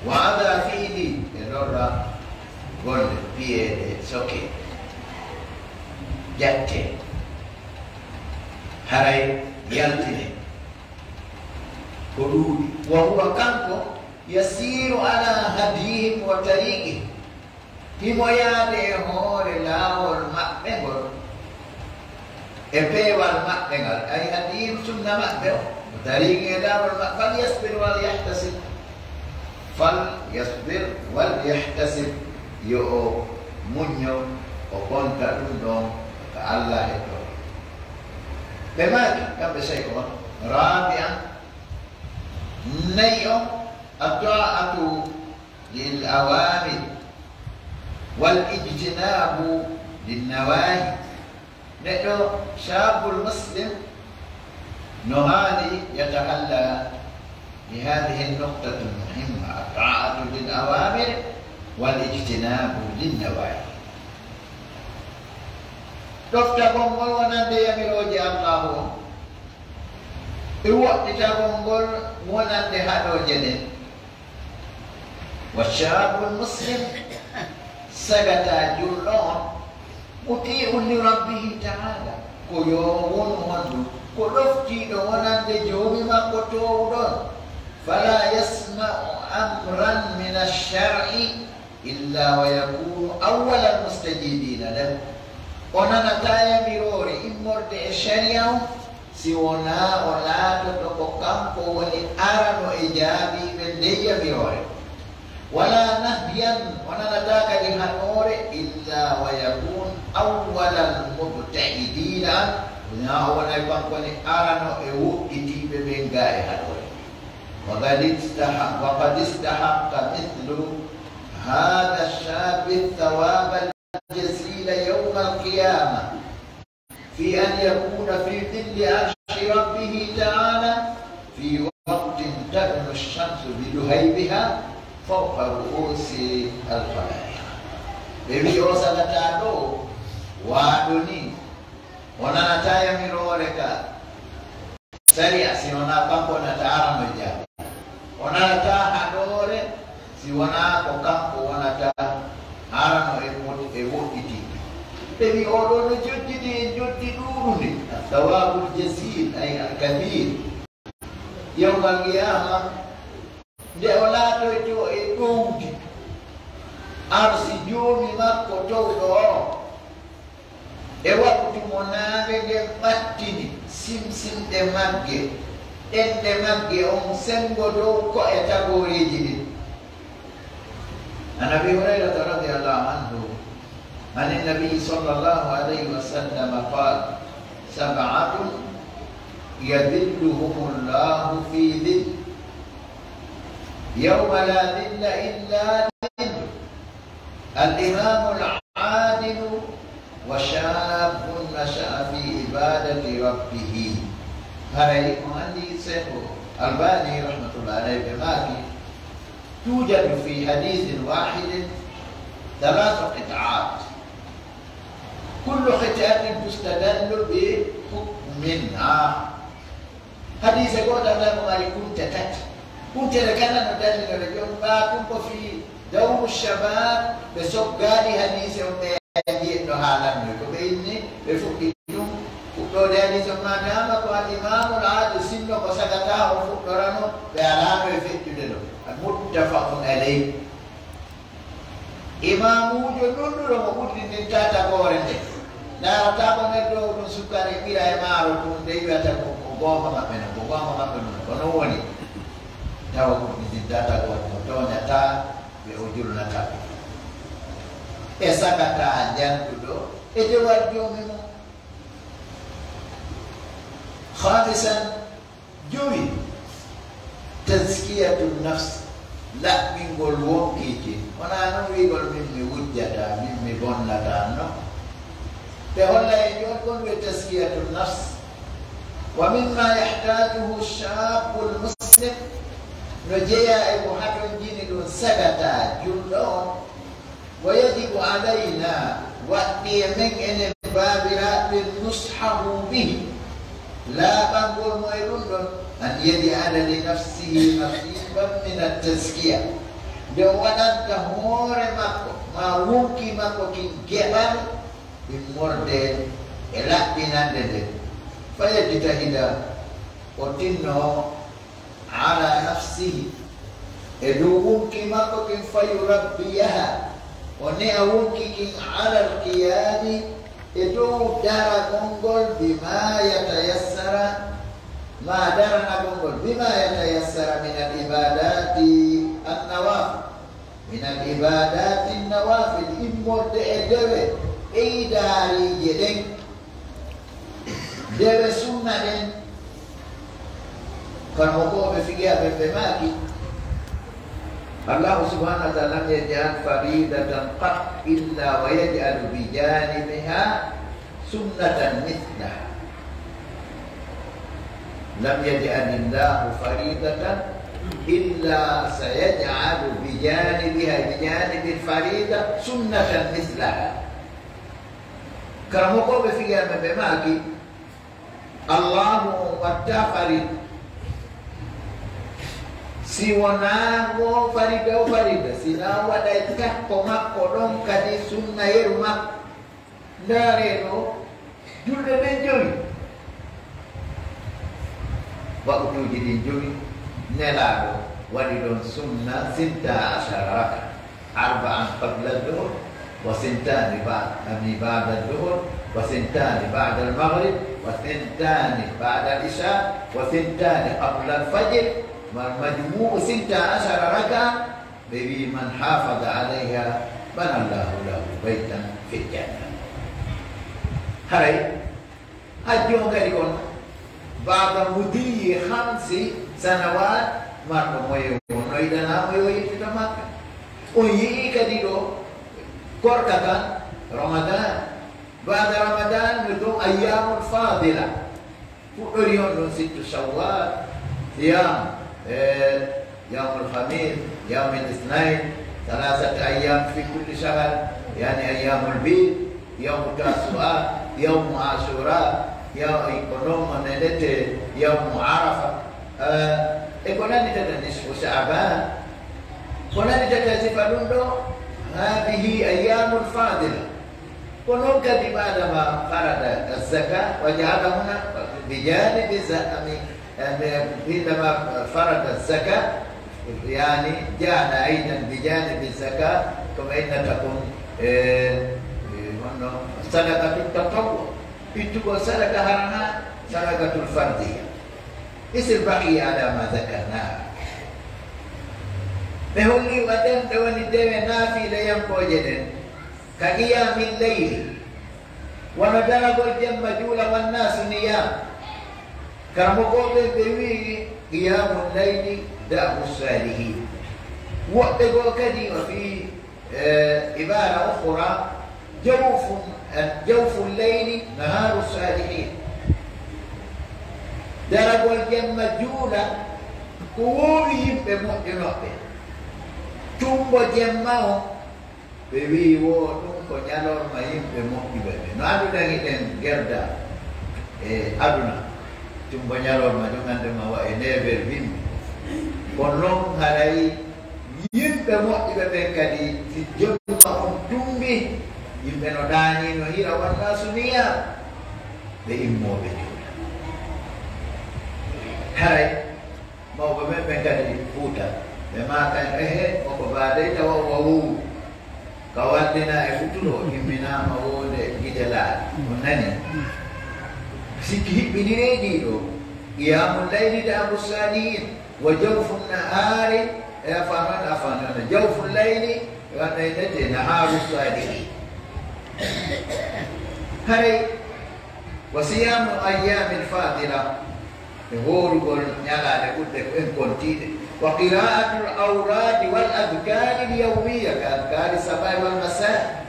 Wa ada fi'li, e lorra golle, piyeede, soke, jatte, haray yaltine. Ko ɗuuɗi. Wa huwa, kanko, yasiru ala hadihim wa tariqihim. Himo yaade e hoore laawol maɓɓe ngol, e peewal maɓɓe ngal, ay hadihim, sunna maɓɓe on, wa tariqihim, e laawol maɓɓe, fal yasbir wal yahtasib. Fal yasbir wal yahtasib, yo o muñño, o ɓonta ɗun ɗon ka Allah hettoo. Ɓe maaki, kamɓe sey ko on, rabi'an, nayi on, at-ta'atu lil awamir wal ijtinabu lin nawahi. Neɗɗo shaabul muslim no haani yatahalla bi hadihi nuqtati muhimma, at-ta'atu lil awamir wal ijtinabu lin nawahi. Ɗoftagol ngol wonande yamirooje Allaahu on, e woɗɗitagol ngol wonande haɗooje ɗen. Wa shaabul muslim, sagata julɗo on, muti'un li rabbihi ta'ala, ko yo wonu honɗun, ko ɗoftiiɗo wonande Joomi makko toowuɗo on, fala yasma'u amran min ash-shar'i illa wa yakunu awwalal mustajibina lahu. O nanataa yamiroore immorde e shari'a on, si wonaa o laatoto ko kanko woni arano e jaabiiɓe nden yamiroore. Wala nahyan O nanataa kadi haɗoore, إلا ويكون أول المبتعدين عنه, hinaa o wonay kanko woni arano e woɗɗitiiɓe ɓen gaa e haɗoore. وقد استحق، وقد استحق مثل هذا الشاب الثواب الجزيل يوم القيامة، في أن يكون في ظل عرش ربه تعالى في وقت تدنو الشمس بلهيبها فوق رؤوس الخلائق. Ɓe wi'i, oo sagataaɗo, waaɗo nii, o nanataa yamiroore ka sariya, si wonaa kanko wonata arano e jaabi. O nanataa haɗoore, si wonaa ko kanko wonata arano e mo-, e woɗɗitiiɓe. Ɓe wi'i, oo ɗoo no jojjidi e jojji ɗuuɗundi, الثواب الجزيل، أي الكثير. Yawmal qiyaama, nde o laatoytoo e ɗowdi arsi Joomi makko towɗo on, e waktu mo naange ngen ɓattini simsimɗe magge, ɗenɗe magge, on senngo dow ko'e tagooreeji ɗin. عن أبي هريرة رضي الله عنه عن النبي صلى الله عليه وسلم قال: سبعة يظلهم الله في ظله يوم لا ظل إلا ظله، الإمام العادل، وشاب نشأ في عبادة ربه. Haray on anndi Seeku Albani rahmatullahi alayhi ɓe maaki, توجد في حديث واحد ثلاث قطعات، كل قطعة تستدل بحكمها. Hadiise gooto tan ko mari kunte tati. Kuntere kala no dallinore joom. Ɓaa tun ko fii dawru shabab, ɓe soggaali hadiise on, ɓe anndi en no haalanno. Ko ɓe inni, ɓe fuɗɗi ɗum. Fuɗɗoode hadiise on, maadaama ko al imaamul aadil, sinno ko sagataa on fuɗɗorano, ɓe alaano e feƴƴude ɗo. Muttafaqun alayh. Imaamuujo nunɗuɗo mo ɓurdinɗintaa tagoore nden, ndaarataa ko neɗɗo o ɗum sukkani ɓira e maaro ɗum, nde wi'ata ko, ko goonga maɓɓe non, ko goonga maɓɓe non, ko non woni. Tawa ɓurdinɗintaa tagoore, mo tooñataa ɓe, o julnataa ɓe. E sagataa jantuɗo e dewal Joomi mum. خامسا، jowi, تزكية النفس، laɓɓingol wonkii kin. Wonaa non wi'ugol, "Min mi wujjataa, min mi bonnataa," non. Ɓe holla en jooni ko honɗun woni تزكية النفس. ومما يحتاجه الشاب المسلم، no jeyaa e ko hatonjini ɗun sagataa julɗo on. ويجب علينا، waɗɗii e men enen baabiraaɓe ɓen، نصحه به، laaɓangol mo e ɗun ɗon، أن يجعل لنفسه نصيبا من التزكية، nde o waɗanta hoore makko maa wonkii makko kin geɓal immorde e laɓɓinannde nden, فيجتهد، o tinnoo على نفسه، e dow wonkii makko kin, فيربيها، o ne'a wonkii kin, على القيام، e dow daragol ngol، بما يتيسر، maa daranagol ngol، بما يتيسر من العبادات النوافل، من العبادات النوافل، immorde e dewe ɓeydaariije ɗen. Dewe sunna ɗen, karamokooɓe fiqhi ɓen ɓe maaki, Allaahu subhaanahu wa ta'aalaa لم يجعل فريضة قط إلا ويجعل بجانبها سنة مثلها. لم يجعل الله فريضة إلا سيجعل بجانبها، بجانب الفريضة، سنة مثلها. Karamokooɓe fiqhi ɓen ɓe maaki, Allaahu on wattaa farilla, si wonaa woo farilla o farilla, si naa waɗay takko makko ɗon kadi sunna yeru makko. Ndaaree ɗoo, julɗe ɗen jowi, waqtuuji ɗin jowi, Nelaaɗo waɗi ɗon sunna sinta asara raka. أربعا قبل الظهر، وثنتان بعد، يعني، بعد الظهر، وثنتان بعد المغرب، وثنتان بعد العشاء، وثنتان قبل الفجر، والمجموع ثنتا عشر ركعة. ɓe wi'i, "Man hafada alayha, bana Allahu lahu baytan fil janna." Haray, hajju on kadi kon, ba'da mudiyyi khamsi sanawat, marɗo moye wonno yiɗanaama yo yettude Makka. On yi'i kadi ɗo, korka kan, Ramadan, ba'da Ramadan, no ɗum ayyamul fadila. Fuɗɗori on ɗon sittu Shawwal, siyam, eh, yawmul khamis, yawmul isnain, salasata ayyam fi kulli shahr, yani ayyamul bid, yawmu Tasu'a, yawmu Ashura, yaw-, ko non o nelete yawmu Arafa, eh, e ko nanditata nisfu Sha'ban, ko nanditata sifa ɗum ɗo, hadhihi ayyamul fadila. Ko non kadi, بعدما فرض الزكاة وجعلهن بجانب الزكاة، عندما فرض الزكاة، يعني جعل أيضا بجانب الزكاة، كما إن تكون، eh, eh, honno, صدقة التطوع. Ittugol sadaka harana, صدقة الفرضية. مثل بقي على ما ذكرناه. Ɓe holli wa ɗen ɗe woni dewe naafiilayankooje ɗen. كقيام الليل. Wano daragol jemma juula, والناس نيام. Karamokooɓe ɓe wi'i, قيام الليل دأب الصالحين. Woɓɓe goo kadi, وفي, eh, عبارة أخرى، جوف، eh, جوف الليل نهار الصالحين. Daragol jemma juula ko woowi yimɓe moƴƴunooɓe. Tumbo jemma on, ɓe wi'i, woo, ɗum ko ñalorma yimɓe moƴƴuɓe ɓe. No annduɗen hiɗen gerda e aduna, tumbo ñalorma ɗum annde ma wa e neefer bimbi. Kono non haray yimɓe moƴƴuɓe ɓen kadi, si jemma on tumbi, yimɓe no ɗaanii no hira, والناس نيام, ɓe immooɓe juula. Haray Mawɓe men ɓen kadi Fuuta, ɓe maaka en, ehe, ko ko baadey tawa o wowru. Ka wallina e futuro, imminaama wowde gite laaɗe. On nani? Sikki hiɓɓiniree ɗii ɗoo. قيام الليل دأب الصالحين، وجوف النهار، e afan on, afan on, جوف الليل, wano e nete, نهار الصالحين. Haray, وصيام الأيام الفاضلة, e hoorugol ñalaaɗe ɓurɗe ko en kontiiɗe. وقراءة الأوراد والأذكار اليومية كأذكار الصباح والمساء.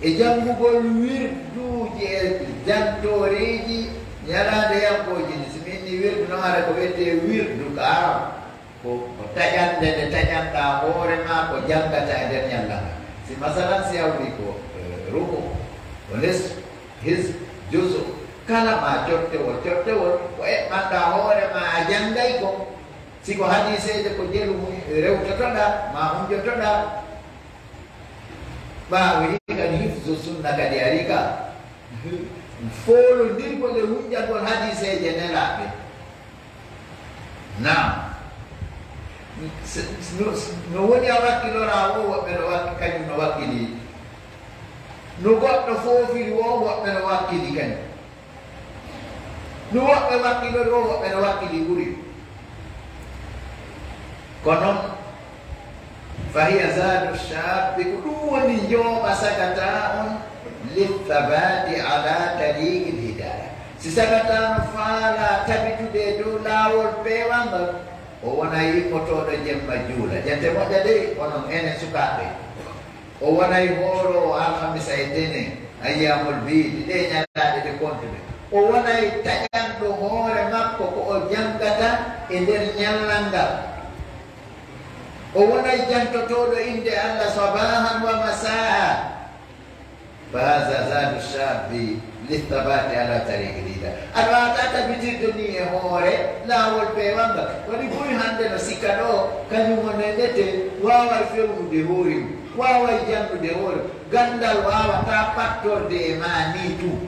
E janngugol wirduuji e jantooreeji ñalaaɗe yankooji ɗin. Si min ni wirdu non, hara ko wi'etee wirdu ka Arab. Ko, ko taƴannde nde taƴanɗaa hoore maa, ko janngataa e nder ñalla ngal. Si masalan, si hawri ko, eh, rubu, ko nisfu, hizbu, juzu, kala maa cottewol, cottewol, ko eɓɓanɗaa hoore maa a janngay kon. Si ko hadiiseeje ko jelu mum rewtotoɗaa, maa hunjotoɗaa. Ɓaawo hii kadi hifzu sunna kadi arii ka. Foolondirgol e hunjagol hadiiseeje Nelaaɓe. Naam. S-, s-, no, s-, no woni a wakkiloraa woo, woɓɓe no wakki-, kañum no wakkili. No goɗɗo foofiri woo, woɓɓe no wakkili kañum. No woɓɓe wakkilori woo, woɓɓe no wakkili ɓuri. Kono, فهي زاد الشاب, ko ɗum woni njooɓa sagataa on, للثبات على طريق الهداية. Si sagataa no faalaa tabitude e dow laawol peewal ngal, o wonay immotooɗo jemma juula. Jante moƴƴa dey, onon enen sukaaɓe. O wonay hooroowo alhamisa e tenen, ayyaamul biidi, ɗee ñalaaɗe ɗe kontuɗen. O wonay taƴanɗo hoore makko ko o janngata e nder ñallal ngal. O wonay jantotooɗo innde Alla sabaahan wa masaa. فهذا زاد الشاب للثبات على طريق الهدى. Aɗa waawataa tabitirde nii e hoore laawol peewal ngal. Waɗi buy hannde no sikka ɗoo, kañum woni ndete waaway fewnude hoore mum, waaway janndude hoore mum. Ganndal waawataa pattorde e maa nii tun.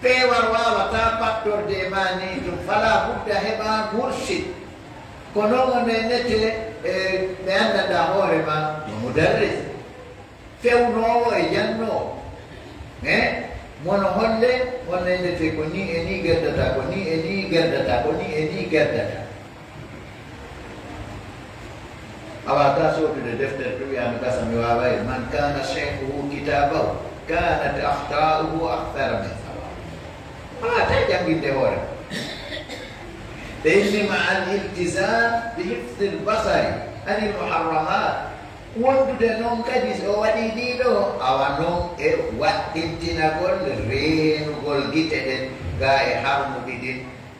Peewal waawataa pattorde e maa nii tun. فلا بد heɓaa mursid. Ko non woni ndete, e, ɓe anndanɗaa hoore maa no mudarris. Fewnoowo e jannoowo. Eh? Mo no holle, mo nendete ko nii e nii gerdata, ko nii e nii gerdata, ko nii e nii gerdata. A Awa ka soodude deftere ɗum wi'ano gasa mi waaway, man kana shaykhuhu kitabahu kanat akhta'uhu akthara min sawabihi. Awa ta jannginde hoore. Ɓe inni ma al iltizam bi hifdil basari anil muharramat. Wondude non kadi so o waɗii ɗii ɗoo, awa non e waɗɗintinagol reenugol gite ɗen gaa e harmuɗi ɗin,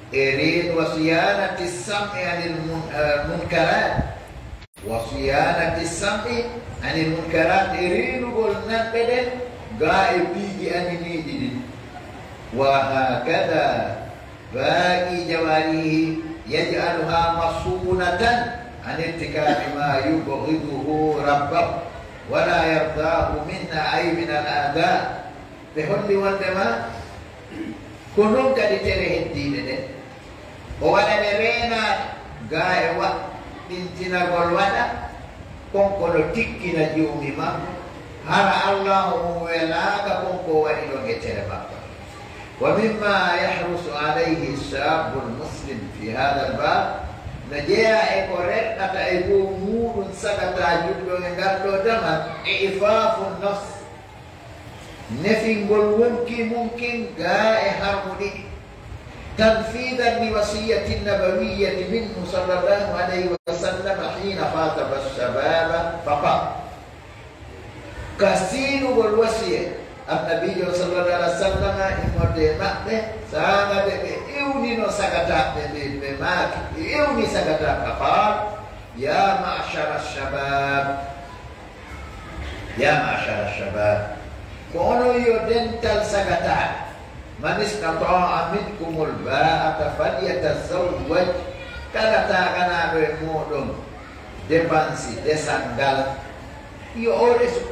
e reen-, wa siyanati sam'i anil mun-, eh, munkarat, wa siyanati sam'i anil munkarat, e reenugol nanɗe ɗen gaa e piiji aniniiɗi ɗin. Wa hakada باقي جوارحه يجعلها مصونة عن ارتكاب ما يبغضه ربه ولا يرضاه منا أي من الأعضاء. Ɓe holli wondema ko non kadi tere heddiiɗe ɗen. O waɗa ɗe reenaaɗe, gaa e waɗɗintinagol waɗa, kon ko no tikkina jiwmi makko, hara Allaahu on welaaka kon ko o waɗi ɗon e tere makko. ومما يحرص عليه الشاب المسلم في هذا الباب, no jeyaa e ko rerɗata e dow muuɗum sagataa julɗo e ngal ɗoo damal, إعفاف النفس, nefingol wonkii mun kin gaa e harmuɗi ɗi, تنفيذا للوصية النبوية منه صلى الله عليه وسلم حين خاطب الشباب فقال. Ka siinugol wasiya Annabiijo sallallahu alaihi wasallam immorde e maɓɓe, saanga nde ɓe ewnino sagataaɓe ɓen, ɓe maaki, ɓe ewni sagataaɓe, فقال: يا معشر الشباب، يا معشر الشباب، ko onon yo dental sagataaɓe, من استطاع منكم الباءة فليتزوج، kala taaganaaɗo e mooɗon depansi desal ngal, yo o resu.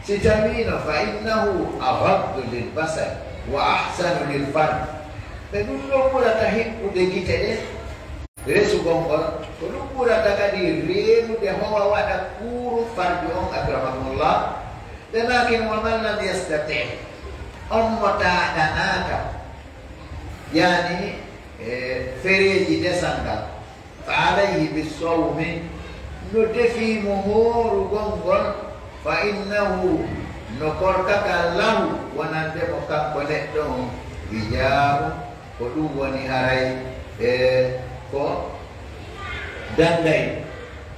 Si tawiino, فإنه أغض للبصر وأحصن للفرج. Ɓe ɗum ɗon ɓurata hiɓɓude gite ɗen, resugol ngol, ko ɗum ɓurata kadi reenude howa waɗa kuuru farju on, akramakumullah. Ɓe maaki no, ومن لم يستطع، on mo taaganaaka, yani, e fereeji desal ngal, فعليه بالصوم، no tefii mo hoorugol ngol, فإنه، no korka kan, له، wonande mo kanko neɗɗo on, وجاء، ko ɗum woni haray, e ko danday,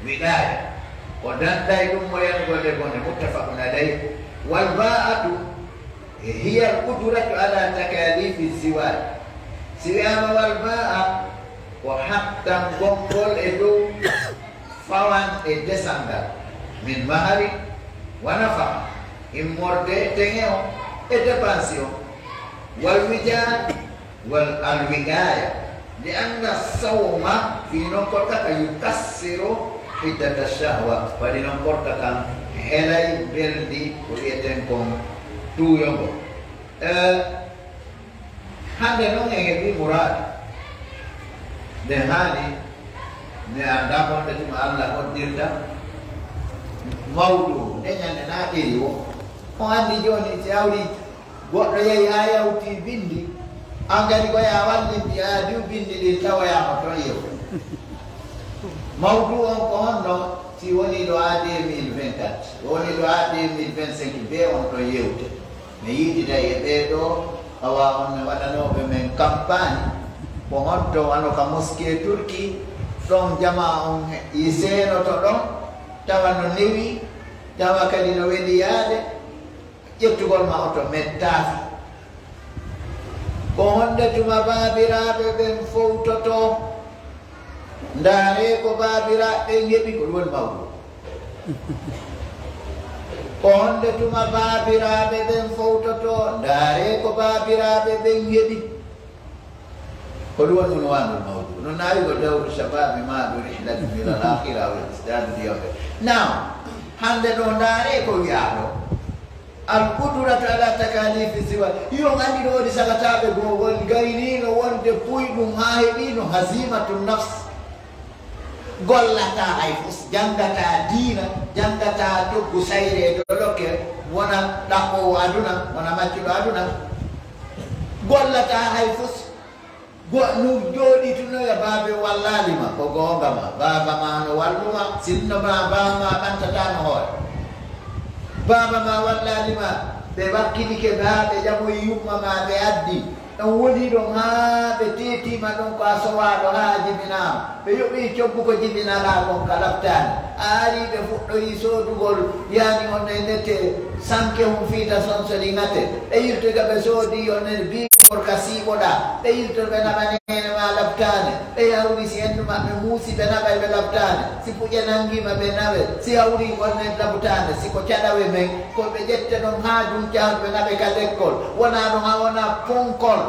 wiqaaya, ko danday ɗum mo yanugol e bone, متفق عليه. والباءة، هي القدرة على تكاليف الزواج. Si wi'aama والباءة، ko hattangol ngol e dow fawanɗe desal ngal, من مهر ونفقة، immorde teŋe on e depansi on, والوجاء، والوقاية، لأن الصوم، fii non korka kan، يكسر حدة الشهوة، waɗi non korka kan helay mbelndi ko wi'eten kon tuuyo ngo. Eh, hande non en heɓi muraadu. Nde haani, mi anndaa honde tuma Alla hoddirta mawɗo nde ñande na ɓeyi o. On anndi jooni si hawri Goɗɗo yehi, a yawti binndi, an kadi ko yaa wallinti, a diw binndi ɗin, tawoyaa mo ton yew. Mawduu on ko honno? Si wonii ɗo a deux mille vingt-quatre, wonii ɗo a deux mille vingt-cinq, bee on ton yewte. Mi yiididay e ɓee ɗoo, awa on ne waɗanooɓe men kampaañ. Ko honto wano ka moskee Turki, ɗon jamaa on e seenoto ɗon, tawa no newii, tawa kadi no weli yaade. Ƴettugol ma oto mettaafi. Ko honde tuma baabiraaɓe ɓen fowtotoo? Ndaaree ko baabiraaɓe ɓen heɓi, ko ɗum woni mawɗo. Ko honde tuma baabiraaɓe ɓen fowtotoo? Ndaaree ko baabiraaɓe ɓen heɓi. Ko ɗum woni unwaanul mawdu. No naawigol dawru shababi ma ɗum rihlatu ila al-akhira wa istidaadu di yawme. Now, hande ɗo ndaaree ko wi'aa ɗo. Al qudratu ala takalifi siwa. Yo on anndi ɗo woodi sagataaɓe goo, won gayniino wonde puy ɗum haa heɓiino hazimatu nafs. Gollataa hay fus, janngataa diina, janngataa toggu sayre e dolokke, wona ɗaɓɓoowo aduna, wona maccuɗo aduna. Gollataa hay fus. Goɗɗun jooɗii tun no wi'a, "Baaba wallaali ma." Ko goonga ma, baaba maa no wallu ma, sinno ma baaba maa ɓantataa no hoore. Baaba maa wallaali ma, ɓe wakkilike maa, ɓe ƴamoyi yumma maa, ɓe addi. Ɗon woni ɗon haa ɓe teetiima ɗon ko a sowaaɗo haa a jibinaama. Ɓe yoɓii coggu ko jibinanaa kon ka labtaani. A arii ɓe fuɗɗorii soodugol, yaani on e nete, sanke hum fiita sonsoli ŋate. Ɓe yiltoy ka ɓe soodii on e bii Worka siiɓoɗaa, ɓe yiltor ɓe naɓa neene maa labtaane, ɓe yawri si hendu maɓɓe muusi ɓe naɓay ɓe labtaane, si puƴe nangii ma ɓe naɓe, si hawri wonne labtaane, si ko caɗawe men, ko ɓe ƴette ɗon haa dun cahandu ɓe naɓe ka lekkol, wonaa ɗon a wonaa ponkol.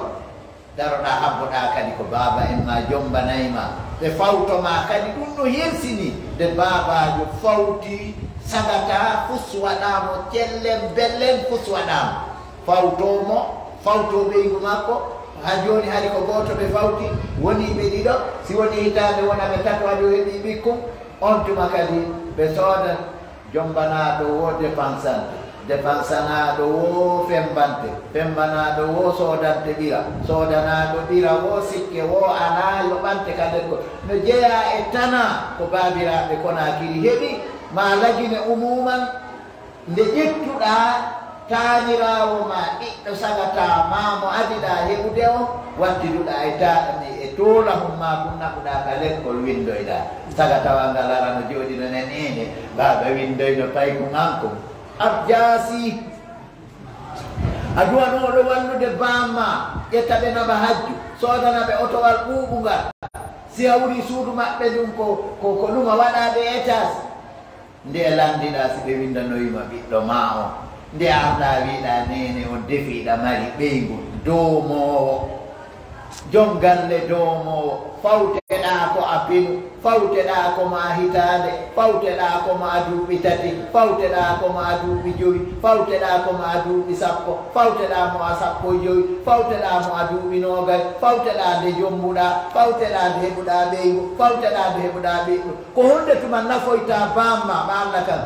Daroɗaa habboɗaa kadi ko baaba en maa jombanay ma, ɓe fawto maa kadi ɗun no hersini, nde baabaajo fawti sagata fus waɗaa mo cellen bellen fus waɗaa mo. Fawtoo mo, fawtoo ɓeyngu makko, haa jooni hari ko gooto ɓe fawti, wonii ɓe ɗiɗo, si wonii hitaande wona ɓe tato, hari o heɓii ɓikkun, on tuma kadi ɓe sooda jombanaaɗo woo depansante, depansanaaɗo woo fembante, fembanaaɗo woo soodante ɓira, soodanaaɗo ɓira woo sikke woo alaa yoɓante ka nder ko no jeyaa e tanaa ko baabiraaɓe Konaakiri heɓi, maa Lagine umuuman, nde ƴettuɗaa taaniraawo maa ɓiɗɗo sagataa maa mo adiɗaa heɓude on, wattiduɗaa e taaɗa mi e toolahun maa kun naɓuɗaa ka lekkol winndoyɗaa. Sagatawal ngal ara no jooɗi no nani ene, baaba winndoy no paykun an kun. Abjaasi, a duwanooɗo wallude baan maa, ƴetta ɓe naɓa hajju, soodana ɓe otowal ɓuuɓungal. Si hawri suudu maɓɓe ndun ko, ko, ko luma waɗaaɗe étage. Nde e landiɗaa si ɓe winndanoyi ma ɓiɗɗo maa on, nde a arɗaa wiɗaa neene on defiiɗa mari ɓeyngu doomoowo, jon galle doomoowo, fawteɗaa ko a pinu, fawteɗaa ko maa hitaande, fawteɗaa ko maa duuɓi tati, fawteɗaa ko maa duuɓi jowi, fawteɗaa ko maa duuɓi sappo, fawteɗaa mo a sappo e jowi, fawteɗaa mo a duuɓi noogay, fawteɗaa nde jombuɗaa, fawteɗaa nde heɓuɗaa ɓeyngu, fawteɗaa nde heɓuɗaa ɓiɗɗo. Ko honde tuma nafoyta baan maa, ma Alla kan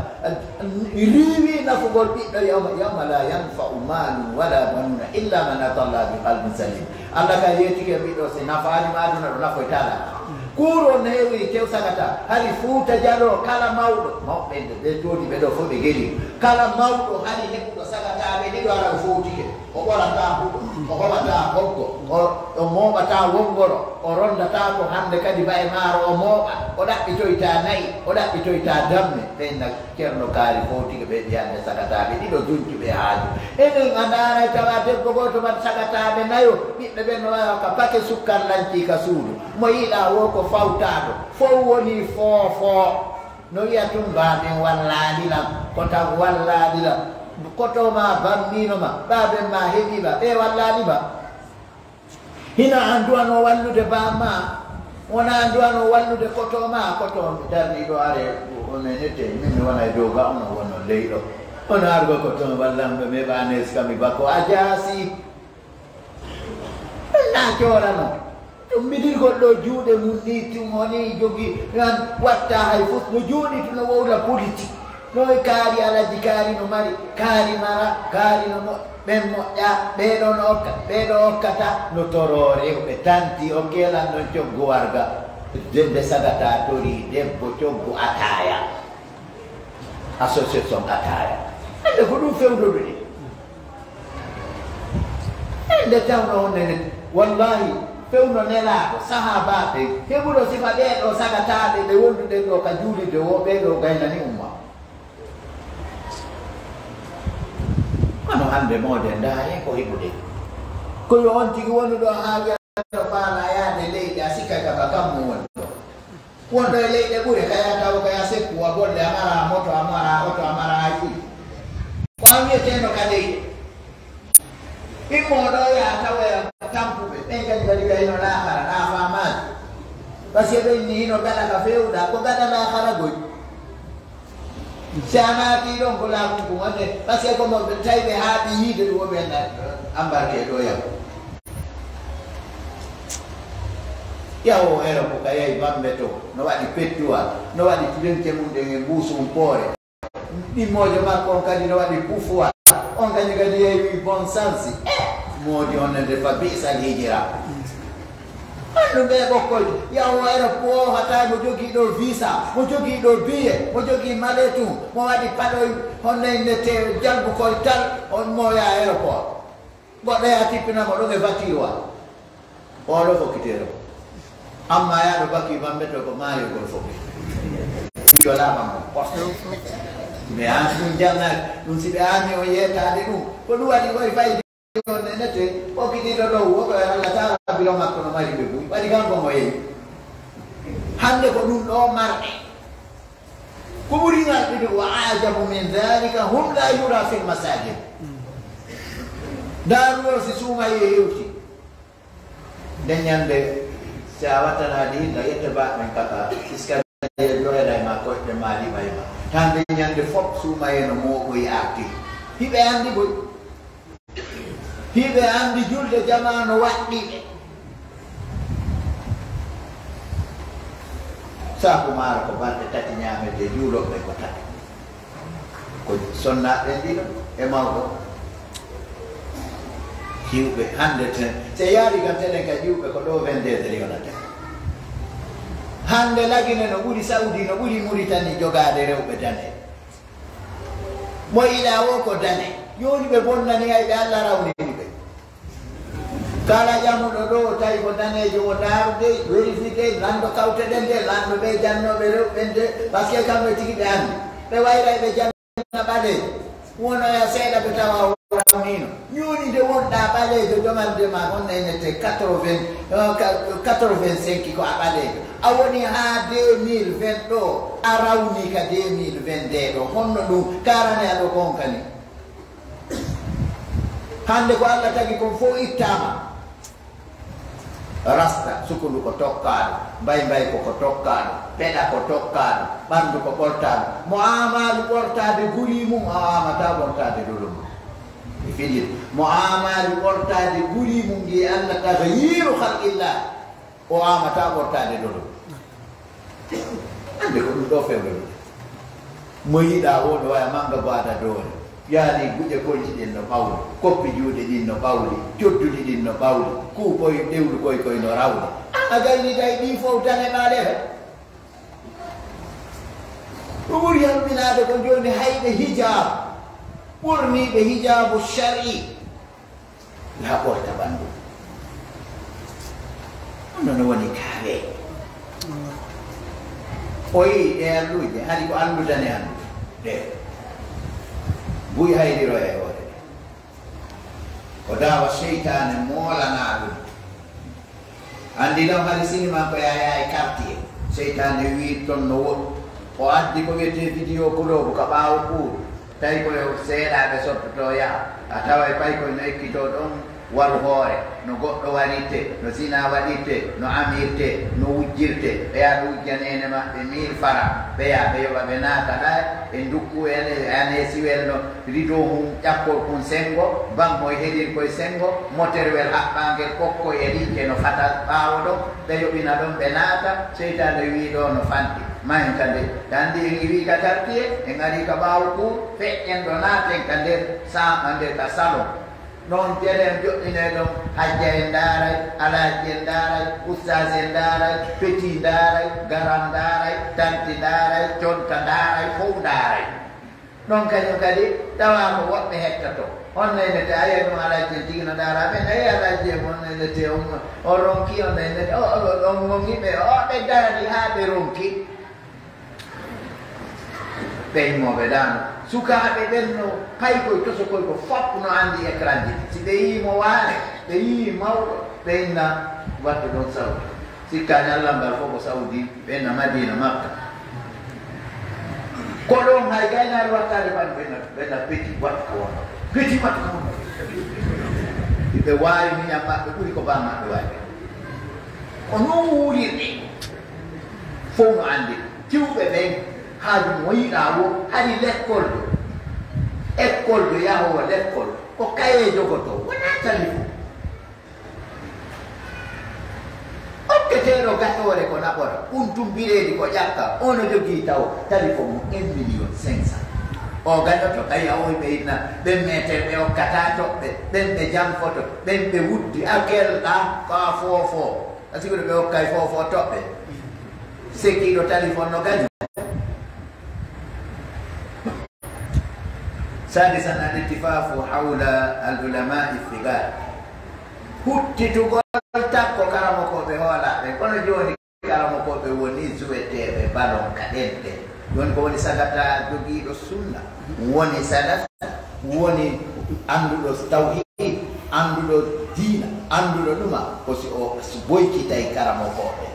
riiwi nafugol ɓiɗɗo yawma, yawma laa yanfa'u maalun walaa banuuna illaa man ataa Allaaha bi qalbin saliim. Alla kan yeetike ɓiɗɗo si nafaali ma aduna ɗo nafoyta laa. Kuuru on heewi tew sagata, hari Fuuta Jaloo kala mawɗo, mawɓe ɓe jooɗi ɓe ɗo fof ɓe geli. Kala mawɗo hari heɓuɗo sagataaɓe ɗiɗo ara o fowtike. O ɓorataa huɗo, o hoɓataa hoggo, o, o mooɓataa wongoro, o ronndataa ko hannde kadi ba'e maaro o mooɓa, o ɗaɓɓitoytaa na'i, o ɗaɓɓitoytaa damme. Ɓen na Ceerno Kaari fowtike ɓe ɓiyannde sagataaɓe ɗiɗo juncuɓe haaju. Enen a ndaaray tawa debbo gooto man sagataaɓe nayo, ɓiɓɓe ɓen no wawa ka pake sukkar lancii ka suudu. Mo yiɗaa wo ko fawtaaɗo, fow wonii foofoo. No wi'a tun baamen wallaali lan, ko tan wallaali lan. Koto maa bammiino ma, baaben maa heɓii ma, ɓe wallaali ma. Hina an duwanoo wallude baa maa, wona an duwanoo wallude koto maa, koto mi darnii ɗo are, on e nette, min mi wona e dow ga, on wona ley ɗo. On argo koto mi wallan ɓe, mi heɓa anes kam mi bako a jaasi. Ɗum na coorano. Ɗum midirgol ɗo juuɗe mum ni, tun o ni jogi, nan watta hay fof. No jooɗi tun no wowla politik. No e kaari Alaji kaari no mari, kaari mara, kaari no mo-, ɓen moƴƴa, ɓee ɗo no okka, ɓee ɗo okkata. No toroore, ɓe tanti, o kelan ɗon coggu warga. De-, nde sagata tori, debbo coggu ataya. Association ataya. Hande ko ɗum fewndo ɗum. Hande tawno on nene. Wallahi, fewndo nelaaɗo, sahaabaaɓe, heɓuɗo sifa ɓee ɗo sagataaɓe ɓe wonduɗen ɗo ka juulirde wo, ɓee ɗo gaynani umma. Kono hande moode ndaare ko heɓuɗen. Ko yo on tigi wonu ɗo haa wi'a ɗo faala yaade leydi, a sikka ka ba kammu woni ɗo. Wonɗo e leyɗe ɓure, ka yaa taw, ka yaa sekku, a golle, a mara moto, a mara oto, a mara hay fii. Ko an wi'eteeno ka leyɗe. Immoo ɗo yaa tawoya tampuɓe, ɓen kadi kadi ɓe hino laakara, naa faamaali. Parce que ɓen ni hino gaɗa ka feewuɗaa, ko gaɗa laakara goy. Si a naatii ɗon ko laaɓuɗum wonde, parce que ko mo ɓe tawi ɓe haaɓi yiide ɗum, o ɓe na-, ambarke ɗo yaw. Yaw o ero ko ka yahi Bambe to, no waɗi pettuwal, no waɗi lenke mum ɗen e mbuusu mum poore. Ɗimmoojo makko on kadi no waɗi pufuwal, on kadi kadi yeewi bon sansi. Eh, moodi on nde fa bi'sal hijira. Andu ɓee ɓokkoy, yahu aéroport, hata mo jogii ɗo visa, mo jogii ɗo billet, mo jogii maletu, mo waɗi paɗoy, honno innete, jalbu koy tal, on mo yaha aéroport. Goɗɗo yaha tippina mo ɗon e voiture wa. Oɗo fokkiteero. Amma yaɗo baki bambe to ko maayogol fof. Yo laaɓa mo. Mais an ɗum jannaaki, ɗum si ɓe aani on yettaade ɗum, ko ɗum waɗi koye fayde. On nenete, o kiɗiiɗo ɗo, wo ɓe Alla Taala bilo makko no mari ɓe buy. Waɗi kanko mo yehi. Hannde ko ɗum ɗo marɗe. Ko ɓuri ngal ɗiɗo, wa ajabu min dhalika, hum la yura fil masajid. Daaru o si suuma e hewti. Nden ñande, si a wattanaa ɗi, no yette ba men kaka, iska e joyla e ma koyɗe ma liɓa e ma. Tan nden ñande fof suuma e no mooɓoy arti. Hiɓe anndi boy. Hiɓe anndi julde jamaa no waɗɗi ɓe. Saaku maaro ko balɗe tati ñaametee, juulooɓe ko tati. Ko sonnaaɓe ɗiɗo e mawɗo. Jiwɓe hannde ten, si yaari kan telen ka jiwɓe ko ɗo vingt-deux yonata. Hannde Lagine no ɓuri Saudi, no ɓuri Muritani jogaade rewɓe dane. Mo yiɗaa wo ko dane. Jooni ɓe bonnani hay ɓe Alla rawnini ɓe. Kala ƴamuɗo ɗo, tawi ko daneejo o daarude, vérifié, lanndo kawteɗen de, lanndo ɓe jannooɓe rewɓe ɓen de, parce que kamɓe tigi ɓe anndi. Ɓe wayray ɓe janna ɓaleejo. Wonoya seeɗa ɓe tawa o rawnino. Ñuuni nde wonɗaa ɓaleejo, jomande ma on enete quatre-vingts, euh, ka-, quatre-vingt-cinq ko a ɓaleejo. A woni haa deux mille vingt ɗo, a rawni ka deux mille vingt-deux ɗo. Honno ɗum? Karane aɗo konkani. Hannde ko Alla tagi kon fof ittaama. Rasta, sukundu ko tokkaaɗo, mbaymbayko ko tokkaaɗo, peɗa ko tokkaaɗo, ɓanndu ko ɓortaaɗo. Mo aamaali ɓortaade guri mum, a aamataa ɓortaade dolo mum. E fillit, mo aamaali ɓortaade guri mum, ndi Alla taghyiru khalqillah, o aamataa ɓortaade dolo mum. Hannde ko ɗum ɗo fewndo ɗum. Mo yiɗaa woo no waya mannga baada doole. Yaani guƴe konci ɗin no ɓawli, koppi juuɗe ɗin no ɓawli, codduɗi ɗin no ɓawli, kuuɓoy ɗewlu koy koy no rawli. An a gayniday ɗii fow dane ɓaale he. Ko ɓuri yalminaade ko jooni hayɓe hijaabu, ɓorniiɓe hijaabu shar'i. Haa ɓorta ɓanndu. Hono no woni kaawe. O yii ɗe alluuje, hari ko allude ne allude. Ɗe. Buy hayriro e hoore ɗe. O daawa seytaane moolanaa ɗum. Anndi ɗon hari sinima ko yaayaa e quartier. Seytaane wii ton no woɗɗi. O addi ko wi'etee vidéo kuloobu ka ɓaawo kuuru. Tawi ko yo seeɗaaɓe sottotoo yaha, a taway paykoy no ekkitoo ɗon waru hoore, no goɗɗo warirtee, no zinaa waɗirtee, no amirtee, no wujjirtee. Ɓe yaha ɓe wujja neene maɓɓe mille francs, ɓe yaha ɓe yoɓa ɓe naata ɗaa e ndukku en, e aneesiwel no rideau mum ƴakkol kun senngo, banŋoy heɗirkoy senngo, moterwel haɓɓaangel ɓokkoy e lince no fata ɓaawo ɗon, ɓe yoɓina ɗon ɓe naata, seytaane wii ɗoo no fanɗi. Mahen ka nder. Tandi en iwii ka quartier, en arii ka ɓaawo cour, feƴƴen ɗo naaten ka nder sa-, ka nder ka salon. Ɗon tele en joɗɗinee ɗon, hajja en ndaaray, alaaji en ndaaray, ustaas en ndaaray, peti ndaaray, garan ndaaray, tanti ndaaray, conta ndaaray, fow ndaaray. Ɗon kañum kadi tawaa ko woɓɓe hettotoo. On naynete, a yi'ay ɗum alajji en tigi no ndaaraa ɓen, a yi'ay alajji en on naynete, on, on ronki, on naynete, o, o, on ronki ɓe, o, ɓe ndaari haa ɓe ronki. Ɓe immooɓe ɗaano. Sukaaɓe ɓen no paykoy tosokoy ko fop no anndi écran ji. Si ɓe yi'ii mo waare, ɓe yi'ii mawɗo, ɓe inna wattu ɗon sawtu. Sikkaani Allah ngal fof ko Saudi, ɓen na Madina, Makka. Ko ɗon hay gaynaari wattaade ban, ɓen na, ɓen na peti, wattu ka wonno. Peti, wattu ka wonno. Ɓe waawi miñan maɓɓe ɓuri ko baa maɓɓe waawi. Ko non wuurirɗe. Fof no anndi. Tiwɓe ɓen, haaju mo yiɗaa wo, hari lekkolɗo. Ekkolɗo yahoowo lekkol, ko kayee jogotoo, wonaa tali fof. Okketeeɗo gatoore ko naɓora, ɓuntum bireedi ko ƴakka, on no jogii taw tali ko mum un million cinq cent. O gañoto, kay a oy ɓe inna, ɓen meeter ɓe okkataa toɓɓe, ɓen ɓe janfoto, ɓen ɓe wuddi, a kelɗa, ko a foofo. Asikude ɓe hokkay fow fow toɓɓe. Sekkiiɗo tali fonno gañi. Sadisan, al-ittifaqu hawla al-ulama'i thiqat. Huttitugol takko karamokooɓe hoolaaɓe. Kono jooni karamokooɓe woni suweteeɓe balon ka ɗenɗe. Jooni ko woni sagata jogiiɗo sunna, woni salaf, woni annduɗo tawhid, annduɗo diina, annduɗo ɗuma, ko si o boykitay karamokooɓe.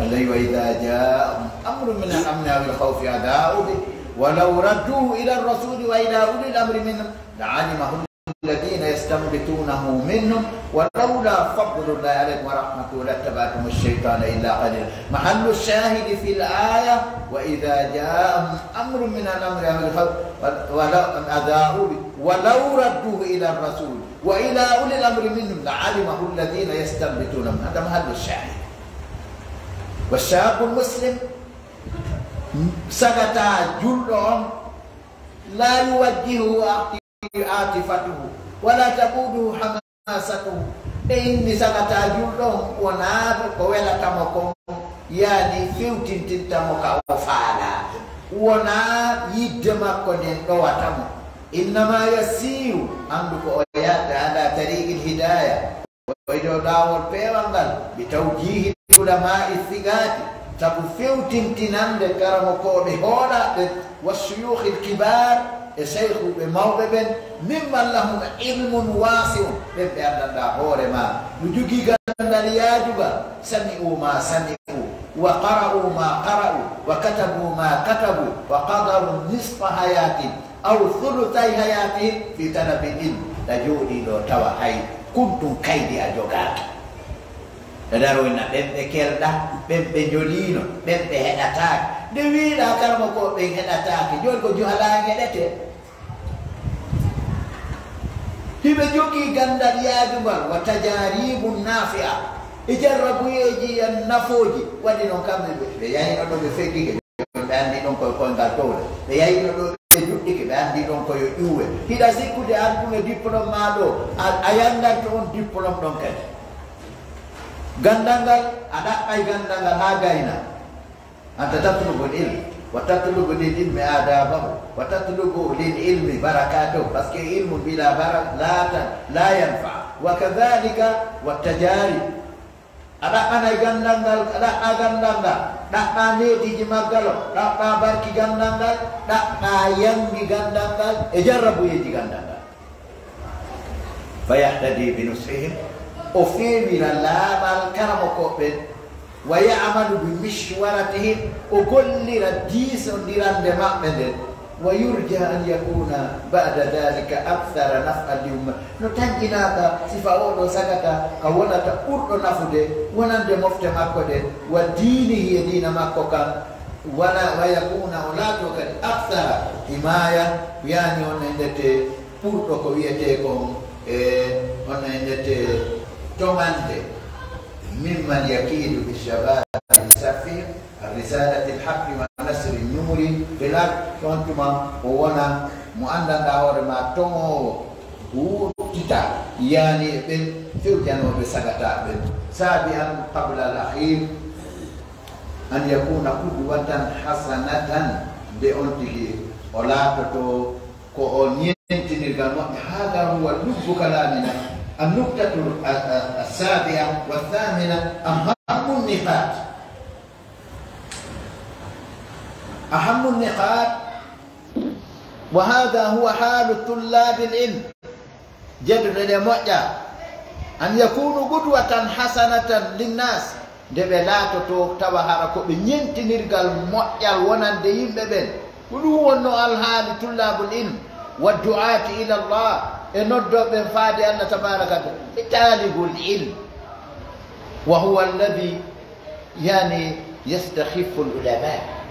Alay wa idha ja'ahum amrun min al-amni aw al-khawfi adha'u bih, wa law radduhu ila ar-rasuli wa ila ulil amri minhum la'alimahu alladhina yastanbitunahu minhum, wa lawla fadlullahi alaykum wa rahmatuhu lattaba'tumu ash-shaytana illa qalila. Mahallu shahidi fil aya, wa idha ja'ahum amrun min al-amri aw al-khawfi adha'u bih, wa law radduhu ila ar-rasul wa ila ulil amri minhum la'alimahu alladhina yastanbitunahu. Hada mahallu shahid. Wa shabbun muslim, sagata julɗo on, la yuwajjihuhu atifatuhu, wa la taquduhu hamasatuhu. E inni sagata julɗo on, wonaa ko welata mo kon, yaani fewtintinta mo ka o faalaa. Wonaa yidde makko nden ɗowata mo. Innama yasiru, anndu ko o yahda ala tariqil hidaya. Ko e dow laawol peewal ngal, bi tawjihi ulama'i thiqati, sabu fewtintinande karamokooɓe hoolaaɓe, wa shuyukhil kibar, e shaykhuɓe mawɓe ɓen, mimman lahum ilmun wasi'un, ɓen ɓe anndanɗaa hoore maa, no jogii ganndal yaajugal, sami'u ma sami'u, wa qara'u ma qara'u, wa katabu ma katabu, wa qadaru nisfa hayatihim, aw thuluthay hayatihim fi talabil ilm, ɗa jooɗii ɗoo tawa hay kuntun kaydi a jogaaki. Ɗa daroyna ɓen ɓe kelɗaa, ɓen ɓe njoliino, ɓen ɓe heɗataake. Nde wiiɗaa karamokooɓe ɓen heɗataake, jooni ko juhalaa en heɗetee. Hiɓe jogii ganndal yaajungal, wa tajaaribun naafi'a, e jarrabuyeeji yan nafooji, waɗi non kamɓe ɓe, ɓe yahino ɗoo, ɓe feggike. Ɓe anndi ɗon ko e koyngal towre. Ɓe yahino ɗoo, ɓe juɗɗike, ɓe anndi ɗon ko yo ƴuwe. Hiɗa sikkude an tun e diplôme maa ɗoo, a, a yannganto on diplôme ɗon kadi. Ganndal ngal, a ɗaɓɓay ganndal ngal haa gayna. Anta tatlubul ilm, wa tatlubu lil ilmi adabahu, wa tatlubu lil ilmi barakatahu. Parce que ilmu bila bara-, la ta-, la yanfa. Wa kadhalika wa tajarib. A ɗaɓɓanay ganndal ngal, a ɗaɓɓaa ganndal ngal, ɗaɓɓaa neediiji maggal on, ɗaɓɓaa barki ganndal ngal, ɗaɓɓaa yanngi ganndal ngal, e jarrabuyeeji ganndal ngal. Fa yahtadi bi nushihim, o feewira laaɓal karamokooɓe ɓen, wa ya'malu bi mishwaratihim, o gollira diisondirande maɓɓe nden. Wa yurja an yakuna ba'da dhalika akthara naf'an li umma. No tanƴinaa ka sifa oo ɗoo sagata ka wonata ɓurɗo nafude wonande mofte makko ɗen, wa diinihi e diina makko kan, wala wa yakuna o laatoo kadi akthara himaya, yaani on e ndete ɓurɗo ko wi'etee kon e on e ndete toŋande, mimman yakidu bi shababi safi. Risalatil haqqi wa nasri nuri fil ard, on tuma o wona mo anndanɗaa hoore maa toŋoowo, huuɓtita, yaani e ɓen fewjanooɓe sagataaɓe ɓen. Sabi'an qabla al akhir, an yakuna qudwatan hasanatan, nde on tigi o laatoto ko o ñentinirgal moƴƴo. Hada huwa lubbu kalamina, an nuktatu as-sabi'a wa thamina, ahammu niqat. أهم النقاط، وهذا هو حال طلاب العلم. Jeddude ɗe moƴƴa, أن يكونوا قدوة حسنة للناس، nde ɓe laatotoo tawa hara ko ɓe ñentinirgal moƴƴal wonande yimɓe ɓen. Ko ɗum wonnoo alhaali طلاب العلم والدعاة إلى الله، e noddooɓe ɓen faade Allah tabaaraka wa ta'ala. Taalibul ilm, وهو الذي يعني يستخف العلماء.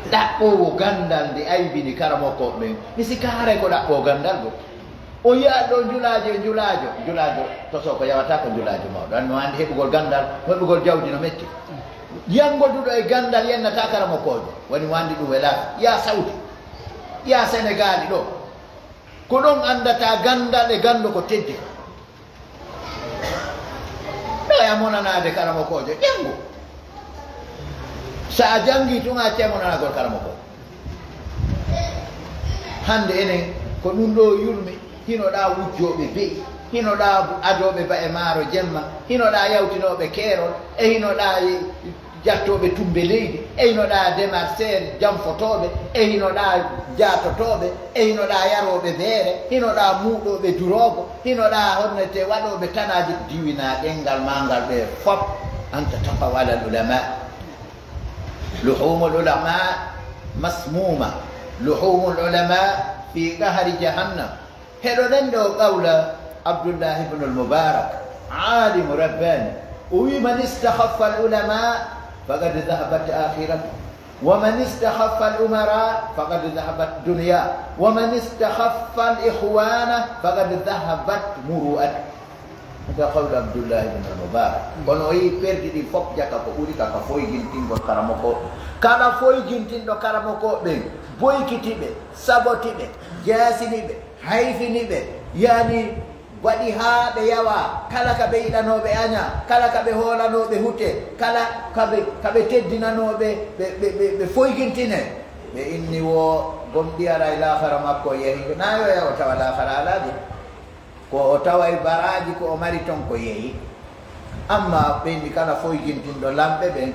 Ɗaɓɓoowo ganndal nde aybini karamokooɓe ɓen, mi sikka haray ko ɗaɓɓoowo ganndal goo. O yi'at ɗoo njulaajo e njulaajo, njulaajo tosoo ko yawataa ko njulaajo mawɗo. An mo anndi heɓugol ganndal, heɓugol jawdi no metti. Yanngoduɗo e ganndal yennataa karamokoojo, woni mo anndi ɗum welaa. Yaa Sawdi, yaa Senegaali ɗoo. Ko ɗon anndataa ganndal e ganndo ko teddi. Ɓeya monanaade karamokoojo, janngu. So a janngii tun, a accay monanagol karamokoojo. Hannde enen, ko ɗun ɗoo yurmi, hino ɗaa wujjooɓe be'i, hino ɗaa bu-, adooɓe ba'e maaro jemma, hino ɗaa yawtinooɓe keerol, e hino ɗaa jattooɓe tumbe leydi, e hino ɗaa demarseeri janfotooɓe, e hino ɗaa jaatotooɓe, e hino ɗaa yarooɓe beere, hino ɗaa muuɗooɓe duroogo, hino ɗaa honnete waɗooɓe tanaaji. Diwinaa ɗemngal maa ngal ɓe fof, anta taqaw alal ulamaa. Luhumul ulamaa masmuuma. Luhumul ulamaa fi qahri jahannam. Heɗoɗen ɗoo qawla Abdullahi ibnul Mubarak, aalimu rabbaani. O wi'i, "Man istakhaffa al ulamaa, faqad dhahabat aakhiratuh. Wa man istakhaffa al umaraa, faqad dhahabat dunyaa. Wa man istakhaffa al ikhwaana, faqad dhahabat muruu'atuh." Ko qawlu Abdullahi ibn al-Mubarak. Kono o yi'i perdi ɗin fof jaka ko ɓuri ka, ka foygintingol karamoko. Kala foygintinɗo karamoko ɓen, boykiti ɓe, saboti ɓe, jaasini ɓe, hayfini ɓe, yani waɗi haa ɓe yawa, kala ka ɓe yiɗanoo ɓe aña, kala ka ɓe hoolanoo ɓe hute, kala ka ɓe, ka ɓe teddinanoo ɓe, ɓe, ɓe, ɓe, ɓe foygintine. Ɓe inni wo gomɗi aray laakara makko yehi, na yo yaw tawa laakara alaa ɗi. Ko o taway baraaji ko o mari ton ko yehi. Amma ɓeyni kala foygintinɗo lamɓe ɓen,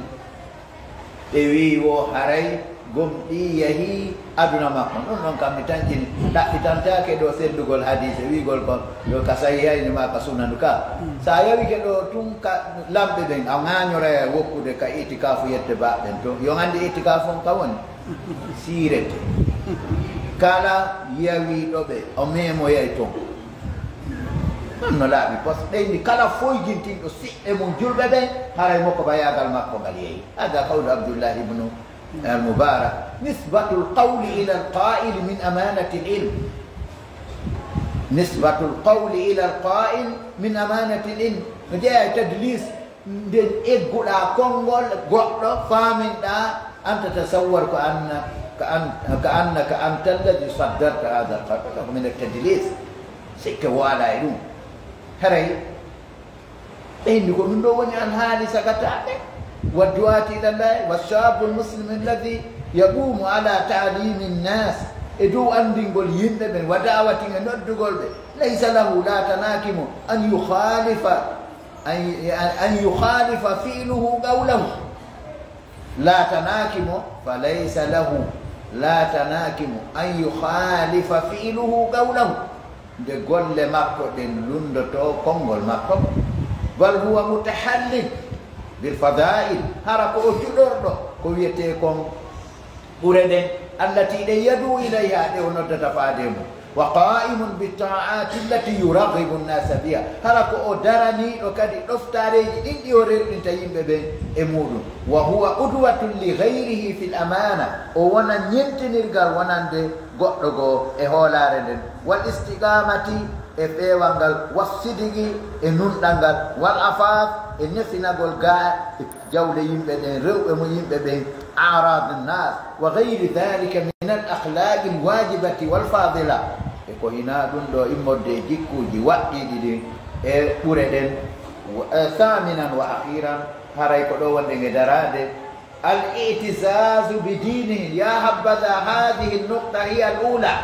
ɓe wi'i wo haray gomɗii yahii aduna makko. Ɗun ɗon kam mi tancini, ɗaɓɓitantaake ɗo seddugol hadiise, wi'ugol kon yo ka sahihayni maa ka sunanu ka. Sa yawike ɗo tun ka lamɓe ɓen, a ŋaañoray wokkude ka itikaafu yette baɓɓen to. Yo anndi itikaafu on ka woni. Siirete. Kala yawiiɗo ɓe, o meemoyay ton. Non no laaɓi pos. Ɓeyndi kala foygintinɗo siɓɓe mun julɓe ɓen, haray mo ko bayaagal makko ngal yehi. Hada qawlu Abdullahi ibnu al-Mubarak. Nisbatul qawli ila al-qaa'il min amanati al-ilm. Nisbatul qawli ila al-qaa'il min amanati al-ilm. No jeyaa e tadlis. Nden egguɗaa konngol goɗɗo, faaminɗaa, anta tasawwar ko anna, ka an-, ka anna, ka anta alladi saddarta hada al-khabar, ko min at-tadlis. Sikke waalaa e ɗun. Haray, ɓeyndi ko ɗun ɗoo woni alhaali sagataaɓe. Wa du'aati ila Llahi, wa shabu al-muslim alladi yaqumu ala ta'limi nnas. E dow anndingol yimɓe ɓen, wa da'watin e noddugol ɓe. Laysa lahu, laatanaa ki mo, an yukhalifa أن، أن يخالف فعله قوله. Laatanaaki mo, فليس له, laatanaaki mo, أن يخالف فعله قوله. Nde golle makko ɗen lunndotoo konngol makko. بل هو متحل بالفضائل. Hara ko o juɗorɗo, ko wi'etee kon ɓure ɗen, التي ɗen يدعو إليها, ɗe o noddata faade e mun. وقائم بالطاعات التي يرغب الناس بها. Hara ko o daraniiɗo kadi ɗoftaareeji ɗin ɗi o rerɗinta yimɓe ɓen e muɗum. وهو قدوة لغيره في الأمانة. O wona ɲemtinirgal wonande goɗɗo goo e hoolaare nden. والاستقامة, e feewal ngal. والصدق, e nunɗal ngal. والعفاف, e nefinagol gaa jawle yimɓe ɗen, rewɓe mo yimɓe ɓen, أعراض الناس وغير ذلك من الأخلاق الواجبة والفاضلة. E ko hinaa ɗun ɗoo immorde e jikkuuji waɗɗiiɗi ɗin e ɓure ɗen. Wa-, eh, ثامنا وأخيرا, haray ko ɗoo wonɗen e daraade, الاعتزاز بدينه. يا حبذا هذه النقطة هي الأولى.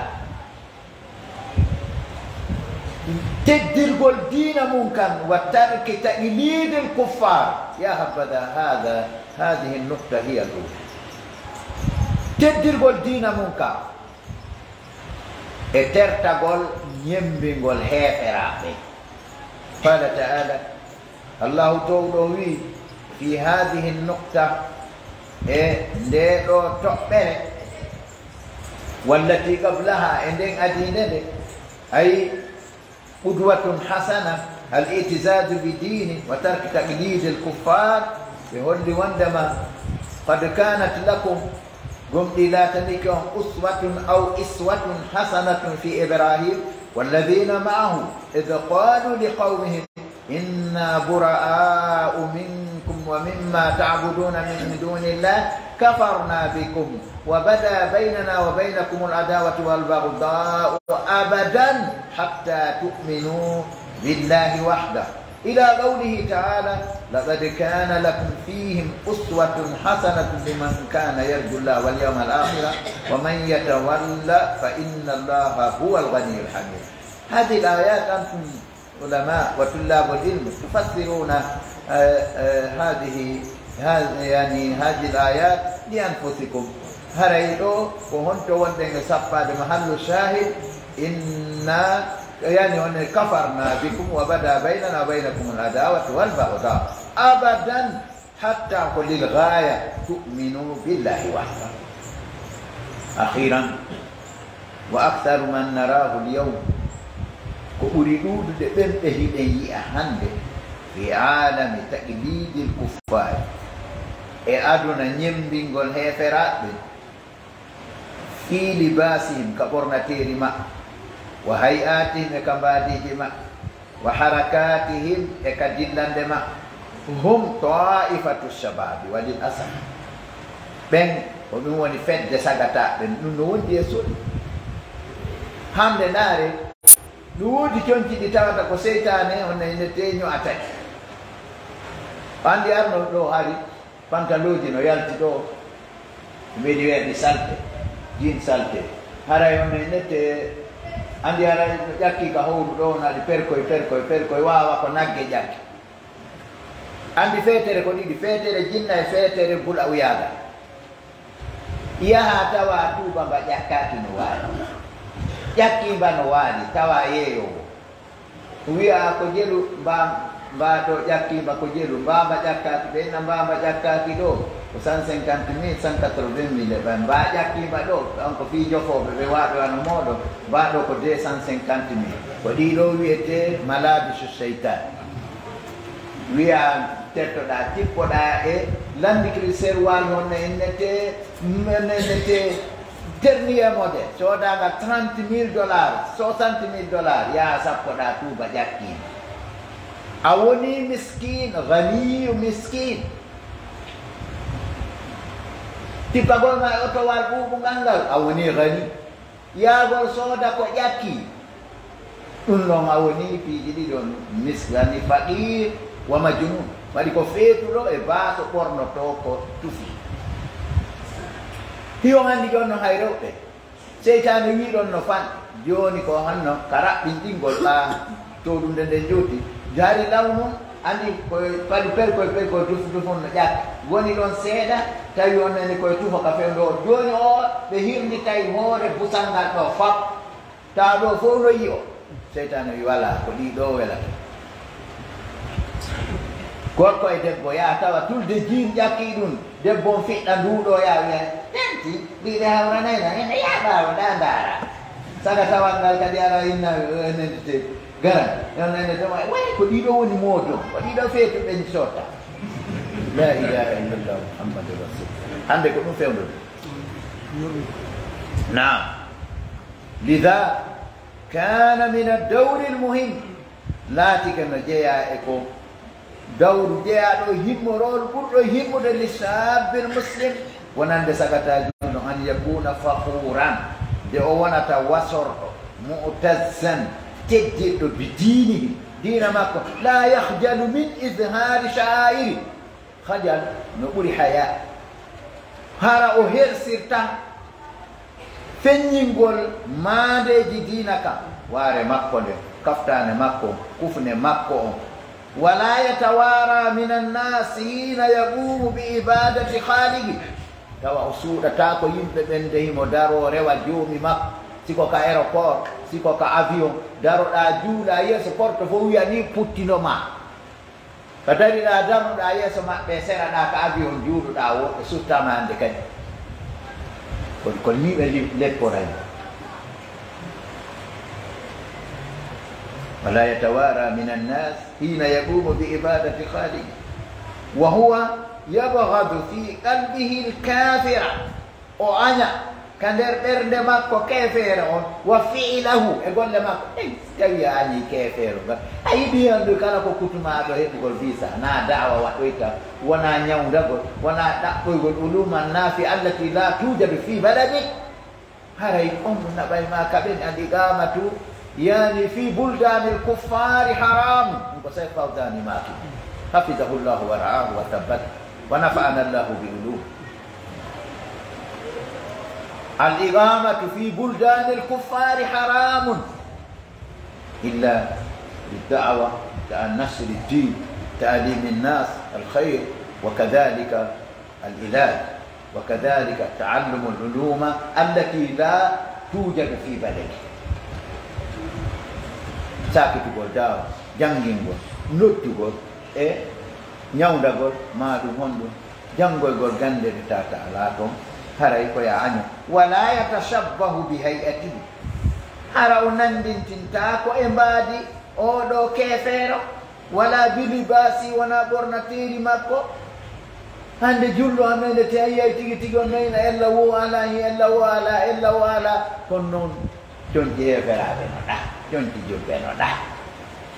Teddirgol diina mun kan, وترك تقليد الكفار. يا حبذا هذا، هذه النقطة هي الأولى. Teddirgol diina mun kan, e tertagol ɲemmbingol heeferaaɓe. قال تعالى, Allaahu Toowɗo on wi'i, في هذه النقطة, e ndee ɗoo toɓɓere, والتي قبلها, e nden adiinde nde, ay, قدوة حسنة، الاعتزاز بالدين وترك تقليد الكفار, ɓe holli wonndema, قد كانت لكم, gomɗii laatanike on, أسوة أو أسوة حسنة في إبراهيم والذين معه إذ قالوا لقومهم إنا براء منكم ومما تعبدون من دون الله كفرنا بكم وبدا بيننا وبينكم العداوة والبغضاء أبدا حتى تؤمنوا بالله وحده. إلى قوله تعالى: لقد كان لكم فيهم أسوة حسنة لمن كان يرجو الله واليوم الآخر ومن يتول فإن الله هو الغني الحميد. هذه الآيات أنتم علماء وطلاب العلم تفسرون، آه، آه، هذه، ها-، يعني هذه الآيات لأنفسكم. Haray ɗoo ko honto wonɗen e sappaade mahallu shahid, inna, yani on كفرنا بكم وبدا بيننا وبينكم العداوة والبغضاء أبدا حتى ko للغاية تؤمنوا بالله وحده. أخيرا، وأكثر من نراه اليوم, ko ɓuri ɗuuɗude ɓen ɓe hiɗen yi'a hannde, في عالم تقليد الكفار, e aduna ñemmbingol heeferaaɓe ɓen, في لباسهم, ka ɓornateeri maɓɓe, وهيئاتهم, e ka mbaadiiji maɓɓe, وحركاتهم, e ka dillannde maɓɓe, هم طائفة الشباب وللأسف. Ɓen, ko ɗum woni fedde sagataaɓe ɓen, ɗum no wondi e soli. Hannde ndaare, no woodi conci ɗi tawata ko seytaane on e nete ño'ata ɗi. Anndi arno ɗoo hari, pantalooji no yalti ɗoo, mbeɗi wi'a ɗi salte, jin salte. Haray on e nete, anndi haray no ƴakki ka howru ɗoo, na ɗi perkoy, perkoy, perkoy, waawa ko nagge ƴakki. Anndi feetere ko ɗiɗi, feetere jinna e feetere bula uyaaga. Yaha tawa tuuba mba ƴakkaaki no waali. Ƴakki mba no waali, tawa yeeyoowo. Wi'a ko jelu mba, mba ɗo ƴakki mba ko jelu, mba mba ƴakkaaki, ɓe inna mba mba ƴakkaaki ɗo, ko cent cinquante mille, cent quatre-vingt mille, ɓe mba ƴakki mba ɗo, on ko fii jofooɓe, ɓe waaɓe wano mooɗon, mba ɗo ko deux cent cinquante mille. Ko ɗii ɗo wi'etee malabisu seytaan. Wi'a, tettoɗaa, tippoɗaa e Land Cruiser wal honno innetee, innetee dernier modèle, soodaanga trente mille dollars, soixante mille dollars, yaa sappoɗaa tuuba ƴakkiima. A wonii miskiin, ganiyu miskiin. Tippagol ma e otowal ɓuuɓungal ngal, a wonii gani. Yaagol sooda ko ƴakki. Ɗun ɗon a wonii piiji ɗiɗon, miskani, faqiir, wa majnuun. Waɗi ko feetuɗo e baaso ɓornotoo ko tufi. Hiyo anndi jon non hay rewɓe. Seytaane wi'i ɗon no fanɗi. Jooni ko honno ka raɓɓinɗingol ɓaa tooɗunde nden jowti. Jari law non, anndi ko paɗi perkoy perkoy dufu dufun no ƴakka. Woni ɗon seeɗa, tawi on nani koye tufo ka fewndo o. Jooni o, ɓe hirnditay hoore busal ngal ɗoo fop. Tawa ɗoo fow no yi'o. Seytaane wi'i, "Walaa, ko ɗii ɗoo welata." Gorko e debbo yaa tawa tulde jiin ƴakkii ɗun. Debbo on fiɗɗa nduu ɗoo yaa wi'a, "Tenti, ɗii ɗe hawranay na, hene yaa ɓaawo ɗaa ndaara." Saga tawal ngal kadi ara inna, eh, nentete garan. Yon nene tama, "Way, ko ɗii ɗoo woni moodon, ko ɗii ɗoo feetu ɓen sotta." La ilaha illallah Muhammadur Rasul. Hannde ko ɗum fewndo. Naam. Lidaa kaana mina dawril muhim, laatike no jeyaa e ko dawru jeyaaɗo e himmorol ɓurɗo himmude li shaabbil muslim, wonande sagataajo no an yakuuna fakhuuran, nde o wonata wasorɗo, mu'tazzan, teddinɗo bi diinihi, diina makko, laa yakhjalu min izhaari sha'aa'iri. Khajal no ɓuri hayaa. Hara o hersirta feññingol maandeeji diina kan, waare makko nden, kaftaane makko on, kufne makko on. Walaa yatawaara minan naasi hiina yaquumu bi ibaadati khaaliqi. Tawa o suuɗataako yimɓe ɓen nde himo daroo rewa Joomi makko, si ko ka aéroport, si ko ka avion, daroɗaa juula yeeso porte fof wi'a nii puttino maa. Ka dariɗaa, darnuɗaa yeeso maɓɓe, seraɗaa ka avion, juuluɗaa, woɓɓe suttaama hannde kadi. Ko, ko nii ɓe li-, lepporay. Wala yatawaara minan naas hiina yaquumu bi ibaadati khaaliqi. Wa huwa yabghadu fi qalbihi al-kaafira. O aña ka nder ɓernde makko keefeere on, wa fi'lahu, e golle makko. Ey, si tawii a añii keefeero ngal, a yiɗii anndu kala ko kutumaaɗo heɓugol visa, naa da'awa waɗoyta, wonaa ñawndagol, wonaa ɗaɓɓoygol uluuman naafi allati laa tuujadu fii baladik. Haray on no naɓay ma kaɓen al iqaamatu يعني في بلدان الكفار حرام. Ɗun ko Cheikh Fawzan maaki. حفظه الله ورعاه وثبته. ونفعنا الله بعلومه. الإقامة في بلدان الكفار حرام إلا بالدعوة، نشر الدين، تعليم الناس الخير، وكذلك العلاج، وكذلك تعلم العلوم التي لا توجد في بلده. Saakitugol daawa, janngingol, noddugol e ɲawndagol, maa ɗun honɗun, janngoygol gannde ɗe tawata alaa ton, haray ko yo a aɲo. ولا يتشبه بهيئته. Hara o nanndintintaako e mbaadi oo ɗoo keefeero, ولا بلباسه, wonaa ɓornateeri makko. Hannde julɗo hannde nde te a yi'ay tigi tigi on nayna ella woo alaa, ella woo alaa, ella woo alaa. Kono non, conci heeferaaɓe no ɗa, conci julɓe no ɗa.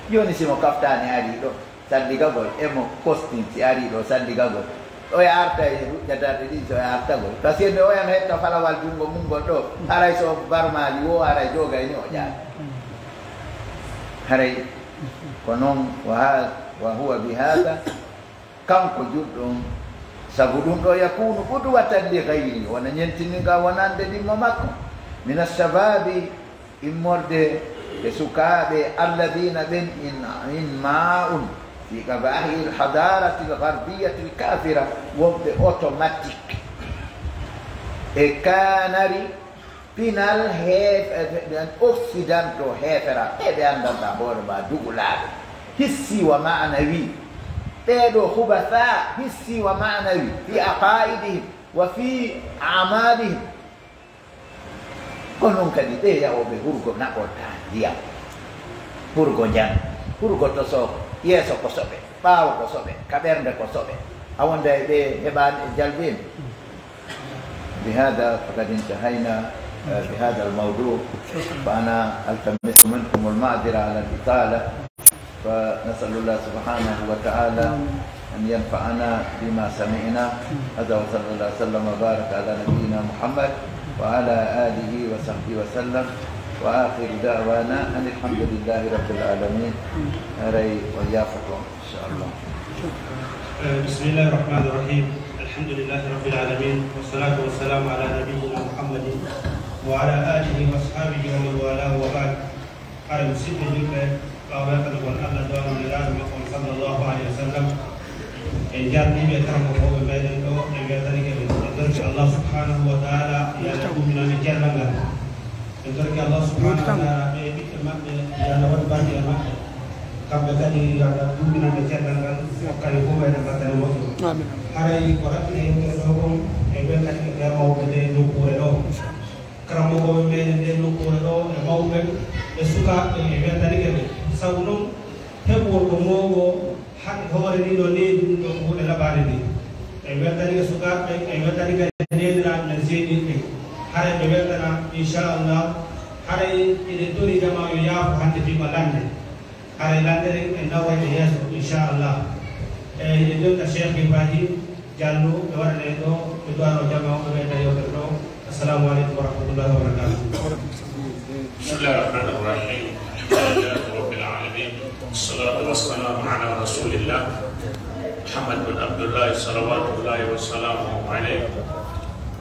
Jooni si mo kaftaani arii ɗoo, salligagol, e mo kostin si arii ɗoo salligagol, oya arta e ruƴƴataaɗe ɗin, si oya artagol. Parce que nde oya no hetta falawal junngo mun ngol ɗoo, haray so barmaali woo, haray joogay ni o ƴaata. Haray ko non, wa ha-, wa huwa bi hada, kanko julɗo on, sabu ɗun ɗoo, yakunu qudwatan li ghayri, wona ɲemtinirga wonande ɗimmo makko, min ashababi, immorde e sukaaɓe alladina ɓen in, in ma'un fi qabahi alhadarati algharbiyati alkafira, wonɓe automatique e kanari pinal heef-, occidentaux heefera, ɓe ɓe anndanɗaa hoore maa dugulaaɓe, hissi wa ma'nawi, ɓee ɗoo hubasa, hissi wa ma'nawi, fi aqaidihim wa fi amalihim. Ko non kadi ɓee yahooɓe hurgo naɓortaa ndiyam, hurgo njan, hurgo tosoo, yeeso ko soɓe, ɓaawo ko soɓe, ka ɓernde ko soɓe. A wonda e ɓee heɓaani e jalbeemi. بهذا فقد انتهينا، آه، بهذا الموضوع، فأنا ألتمس منكم المعذرة على الإطالة، فنسأل الله سبحانه وتعالى أن ينفعنا بما سمعنا. هذا وصلى الله وسلم وبارك على نبينا محمد وعلى آله وصحبه وسلم، وآخر دعوانا أن الحمد لله رب العالمين. Haray on yaafoto. Inchallah. Eh, bismillahi rahmani rahim. Alhamdulillahi rabbil alamin. Wassalatu wassalamu ala nabiyyina Muhammadin wa ala alihi wa ashabihi wa man walahu wa ba'd. Haray musidɓe julɓe, ɓaawo weltanagol Allah, du'anoo Nelaaɗo makko on sallallahu alayhi wa sallam, en jarnii ɓe karamokooɓe meɗen ɗoo, en weltanike ɓe. En torki Allah subhanahu wa ta'ala yo Allah duuminan en cellal ngal. En torki Allah subhanahu wa ta'ala ɓe e ɓiɓɓe maɓɓe, yo Allah waɗu barke e maɓɓe. Kamɓe kadi, yo Allah duuminan ɓe cellal ngal, hokka en fow meɗen battane moƴƴo. Amin. Haray ko raɓɓi e yewtere ɗoo kon, en weltanike ɓe mawɓe ɓe nokkuure ɗoo. Karamokooɓe meɗen ɓe nokkuure ɗoo, e mawɓe, e sukaaɓe, en weltanike ɓe. Sabu non, heɓugol ko mooɓo, Hannde hoore nii ɗoo needi ɗum ɗoo ko huunde labaare nii. En weltanike sukaaɓe ɓen, en weltanike neeniraaɓe men seeniiɓe ɓen. Haray ɓe weltanaama, inchallah. Haray eɗen tori jamaa yo yaafo hannde fii ko lannde. Haray lannde ɗen en nawray e yeeso, inchallah. E eɗen jonta Cheikh Ibrahim Diallo, ɓe waɗana en ɗoo, ɓe du'anoo jamaa on, ɓe ɓeyda yewtere ɗoo. Assalamu aleykum wa rahmatullahi wa barakatuh. بسم الله الرحمن الرحيم. الحمد لله رب العالمين. والصلاة والسلام على رسول الله محمد بن عبد الله صلوات الله وسلامه عليه.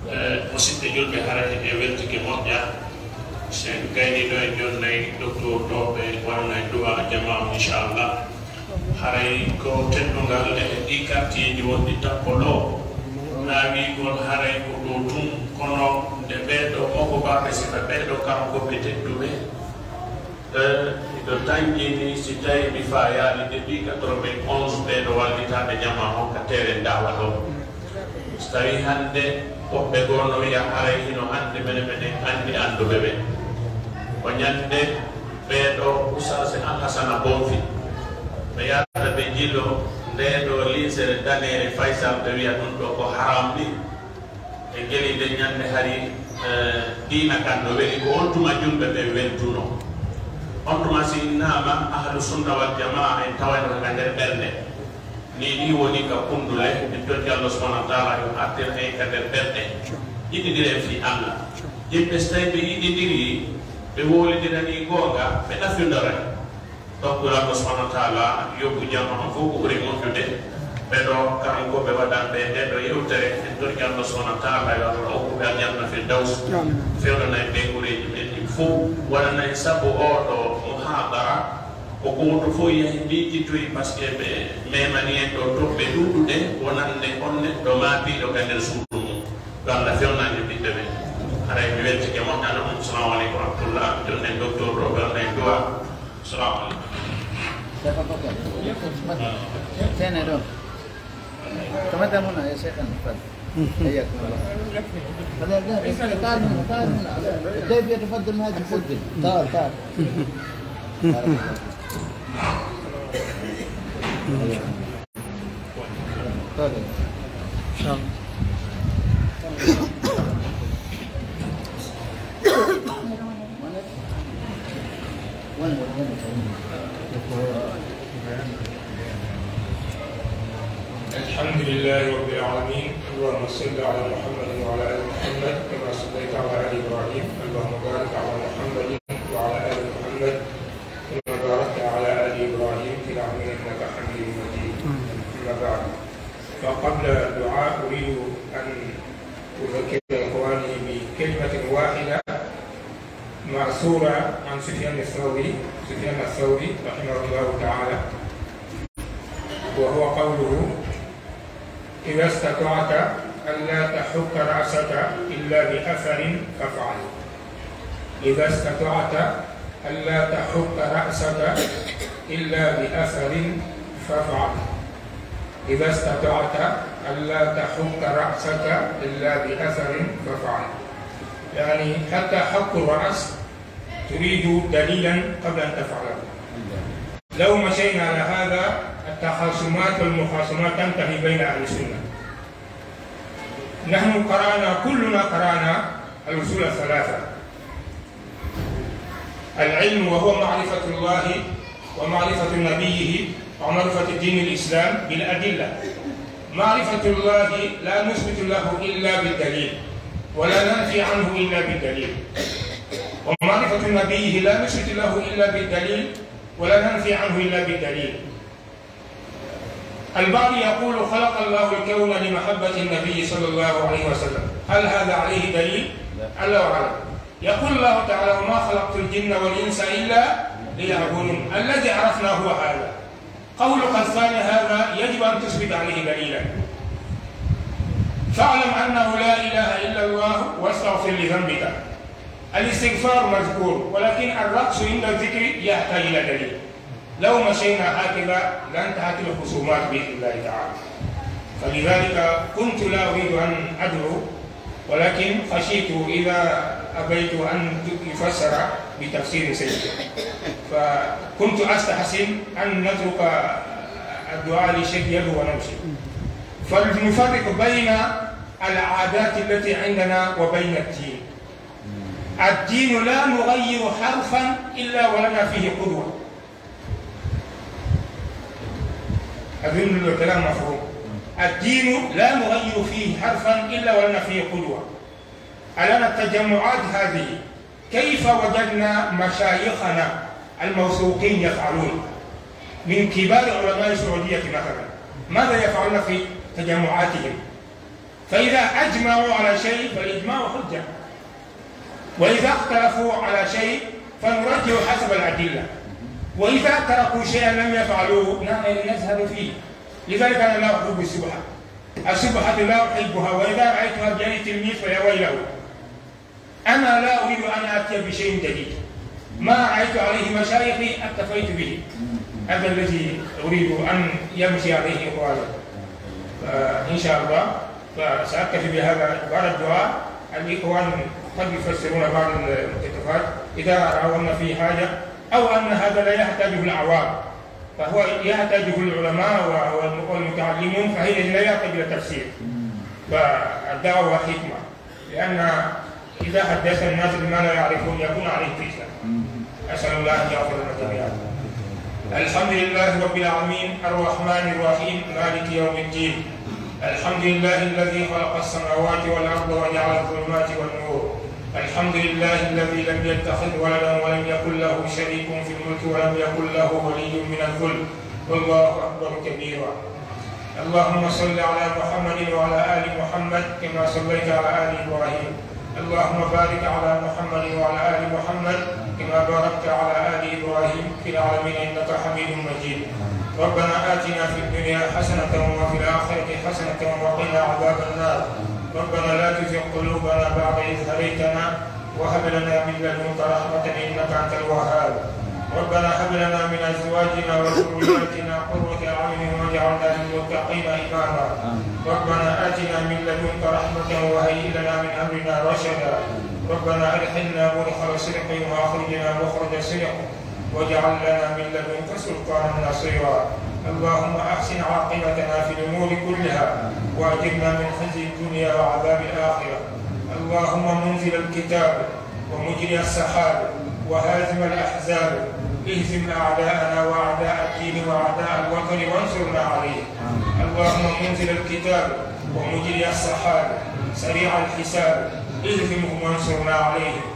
Eh, musidɓe julɓe, haray en weltike moƴƴa. Si en gayniino en jonnay docteur ɗoo, ɓe waɗana en du'a jamaa on, inchallah. Haray ko teddungal e ɗii kartiyeeji wonɗi tappo ɗoo, naawigol haray ko ɗoo tun, kono nde ɓee ɗoo mokobaaɓe sifa ɓee ɗoo karamokooɓe tedduɓe, eh, miɗo tanƴini si tawii mi faayaali depuis quatre-vingt-onze ɓee ɗoo wallitaaɓe jamaa on ka teeren daawa ɗoo. So tawii hannde woɓɓe goo no wi'a haray hino hannde mene mene anndi annduɓe ɓe. Ko ɲannde ɓee ɗoo Oustaz Alhasana Bonfi, ɓe yaata ɓe jilo ndee ɗoo linsere daneere Faysal, ɓe wi'a ɗum ɗoo ko haram ni. E ngeli nde ɲannde hari, eh, diina kan no weli, ko on tuma julɓe ɓe weltunoo. On tuma si innaama Ahlu Sunna wal Jamaa en tawayno ka nder ɓernde. Nii ɗi woni ka kundule, min totti Allah subhanahu wa ta'ala yo artir en ka nder ɓerɗe. Yiɗindiren fii Allah. Yimɓe so tawii ɓe yiɗindirii, ɓe wowlidiranii goonga, ɓe ɗafindoray. Donc, Allah subhanahu wa ta'ala yoɓu jama on fof ko ɓuri moƴƴude. Ɓee ɗoo karankooɓe waɗanɓe ndee ɗoo yewtere, en torki Allah subhanahu wa ta'ala yo Allah okku ɓe aljanna firdaws. Amiin. Fewnana en ɓeynguureeji men ɗin fof, waɗana en sabu oo ɗoo muhaadara. Ko gooto fof yahi miijitoyi, par ce que ɓe memani en ɗoo toɓɓe ɗuuɗuɗe, wonande on neɗɗo maapiiɗo ka nder suudu mum. Yo Allah fewnan en ɓiɓɓe men. Haray mi weltike moƴƴaano on. Assalamu aleykum wa rahmatullah. Jonnen docteur ɗoo, ɓe on en du'a. Assalamu aleykum. Seneɗo. Tafadal huna ya Sheikh Fadl. حياكم الله. هذا، لا، تعال هنا، تعال هنا. الضيف يتفضل ما يتفضل. تعال، تعال. تعال. إن شاء الله. الحمد لله رب العالمين. اللهم صل على محمد وعلى آل محمد كما صليت على آل إبراهيم. اللهم بارك على محمد وعلى آل محمد كما باركت على آل إبراهيم في العالمين إنك حميد مجيد. أما بعد، فقبل الدعاء أريد أن أذكر إخواني بكلمة واحدة مأثورة عن سفيان الثوري، سفيان الثوري رحمه الله تعالى، وهو قوله: إذا استطعت ألا تحك رأسك إلا بأثر فافعل. إذا استطعت ألا تحك رأسك إلا بأثر فافعل. إذا استطعت ألا تحك رأسك إلا بأثر فافعل. يعني حتى حك الرأس تريد دليلا قبل أن تفعله. لو مشينا على هذا، التخاصمات والمخاصمات تنتهي بين أهل السنة. نحن قرأنا، كلنا قرأنا الأصول الثلاثة. العلم وهو معرفة الله ومعرفة نبيه ومعرفة دين الإسلام بالأدلة. معرفة الله لا نثبت له إلا بالدليل، ولا ننفي عنه إلا بالدليل. ومعرفة نبيه لا نثبت له إلا بالدليل، ولا ننفي عنه إلا بالدليل. البعض يقول: خلق الله الكون لمحبة النبي صلى الله عليه وسلم. هل هذا عليه دليل؟ لا. الله أعلم. يقول الله تعالى: وما خلقت الجن والإنس إلا ليعبدون. الذي عرفنا هو هذا. قولك الثاني هذا يجب أن تثبت عليه دليلا. فاعلم أنه لا إله إلا الله واستغفر لذنبك. الاستغفار مذكور، ولكن الرقص عند الذكر يحتاج إلى دليل. لو مشينا هكذا لانتهت الخصومات بإذن الله تعالى. فلذلك كنت لا أريد أن أدعو، ولكن خشيت إذا أبيت أن يفسر بتفسير سيء، فكنت أستحسن أن نترك الدعاء للشيخ يدعو ونمشي. فلنفرق بين العادات التي عندنا وبين الدين. الدين لا نغير حرفا إلا ولنا فيه قدوة. أظن الكلام مفهوم. الدين لا نغير فيه حرفا إلا ولنا فيه قدوة. ألنا التجمعات هذه، كيف وجدنا مشايخنا الموثوقين يفعلون من كبار علماء السعودية مثلا؟ ماذا يفعلون في تجمعاتهم؟ فإذا أجمعوا على شيء فالإجماع حجة، وإذا اختلفوا على شيء فنرجح حسب الأدلة، وإذا تركوا شيئا لم يفعلوه ن-، نذهب فيه. لذلك أنا لا أحب الشبهة، الشبهة لا أحبها، وإذا رأيتها بيد تلميذ فيا ويله. أنا لا أريد أن آتي بشيء جديد، ما رأيت عليه مشايخي اكتفيت به. هذا الذي أريد أن يمشي عليه إخواني. فإن شاء الله فسأكتفي بهذا. بعد الدعاء الإخوان قد يفسرون بعض المقتطفات، إذا رأوا أن في حاجة أو أن هذا لا يحتاجه العوام، فهو يحتاجه العلماء و-، والم-، والمتعلمون، فحينئذ لا يحتاج إلى تفسير. فالدعوة حكمة، لأن إذا حدث الناس بما لا يعرفون يكون عليه فتنة. أسأل الله أن يغفر لنا جميعا. الحمد لله رب العالمين، الرحمن الرحيم، مالك يوم الدين. الحمد لله الذي خلق السماوات والأرض وجعل الظلمات والنور. الحمد لله الذي لم يتخذ ولدا ولم يكن له شريك في الملك ولم يكن له ولي من الذل، والله أكبر كبيرا. اللهم صل على محمد وعلى آل محمد كما صليت على آل إبراهيم. اللهم بارك على محمد وعلى آل محمد كما باركت على آل إبراهيم في العالمين إنك حميد مجيد. ربنا آتنا في الدنيا حسنة وفي الآخرة حسنة وقنا عذاب النار. ربنا لا تزغ قلوبنا بعد إذ هديتنا وهب لنا من لدنك رحمة إنك أنت الوهاب. ربنا هب لنا من أزواجنا وذرياتنا قرة أعين واجعلنا للمتقين إماما. ربنا آتنا من لدنك رحمة وهيئ لنا من أمرنا رشدا. ربنا أدخلنا مدخل صدق وأخرجنا مخرج صدق واجعل لنا من لدنك سلطانا نصيرا. اللهم أحسن عاقبتنا في الأمور كلها وأجرنا من خزي الدنيا وعذاب الآخرة. اللهم منزل الكتاب ومجري السحاب وهازم الأحزاب، اهزم أعداءنا وأعداء الدين وأعداء الوطن وانصرنا عليهم. اللهم منزل الكتاب ومجري السحاب سريع الحساب، اهزمهم وانصرنا عليهم.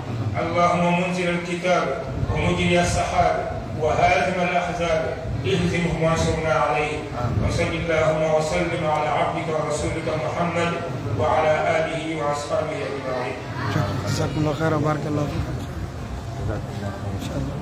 اللهم منزل الكتاب ومجري السحاب وهازم الأحزاب، اهزمهم وانصرنا عليهم. وصل اللهم وسلم على عبدك ورسولك محمد وعلى آله وأصحابه أجمعين. جزاكم الله خيرا، بارك الله فيكم. إن شاء الله.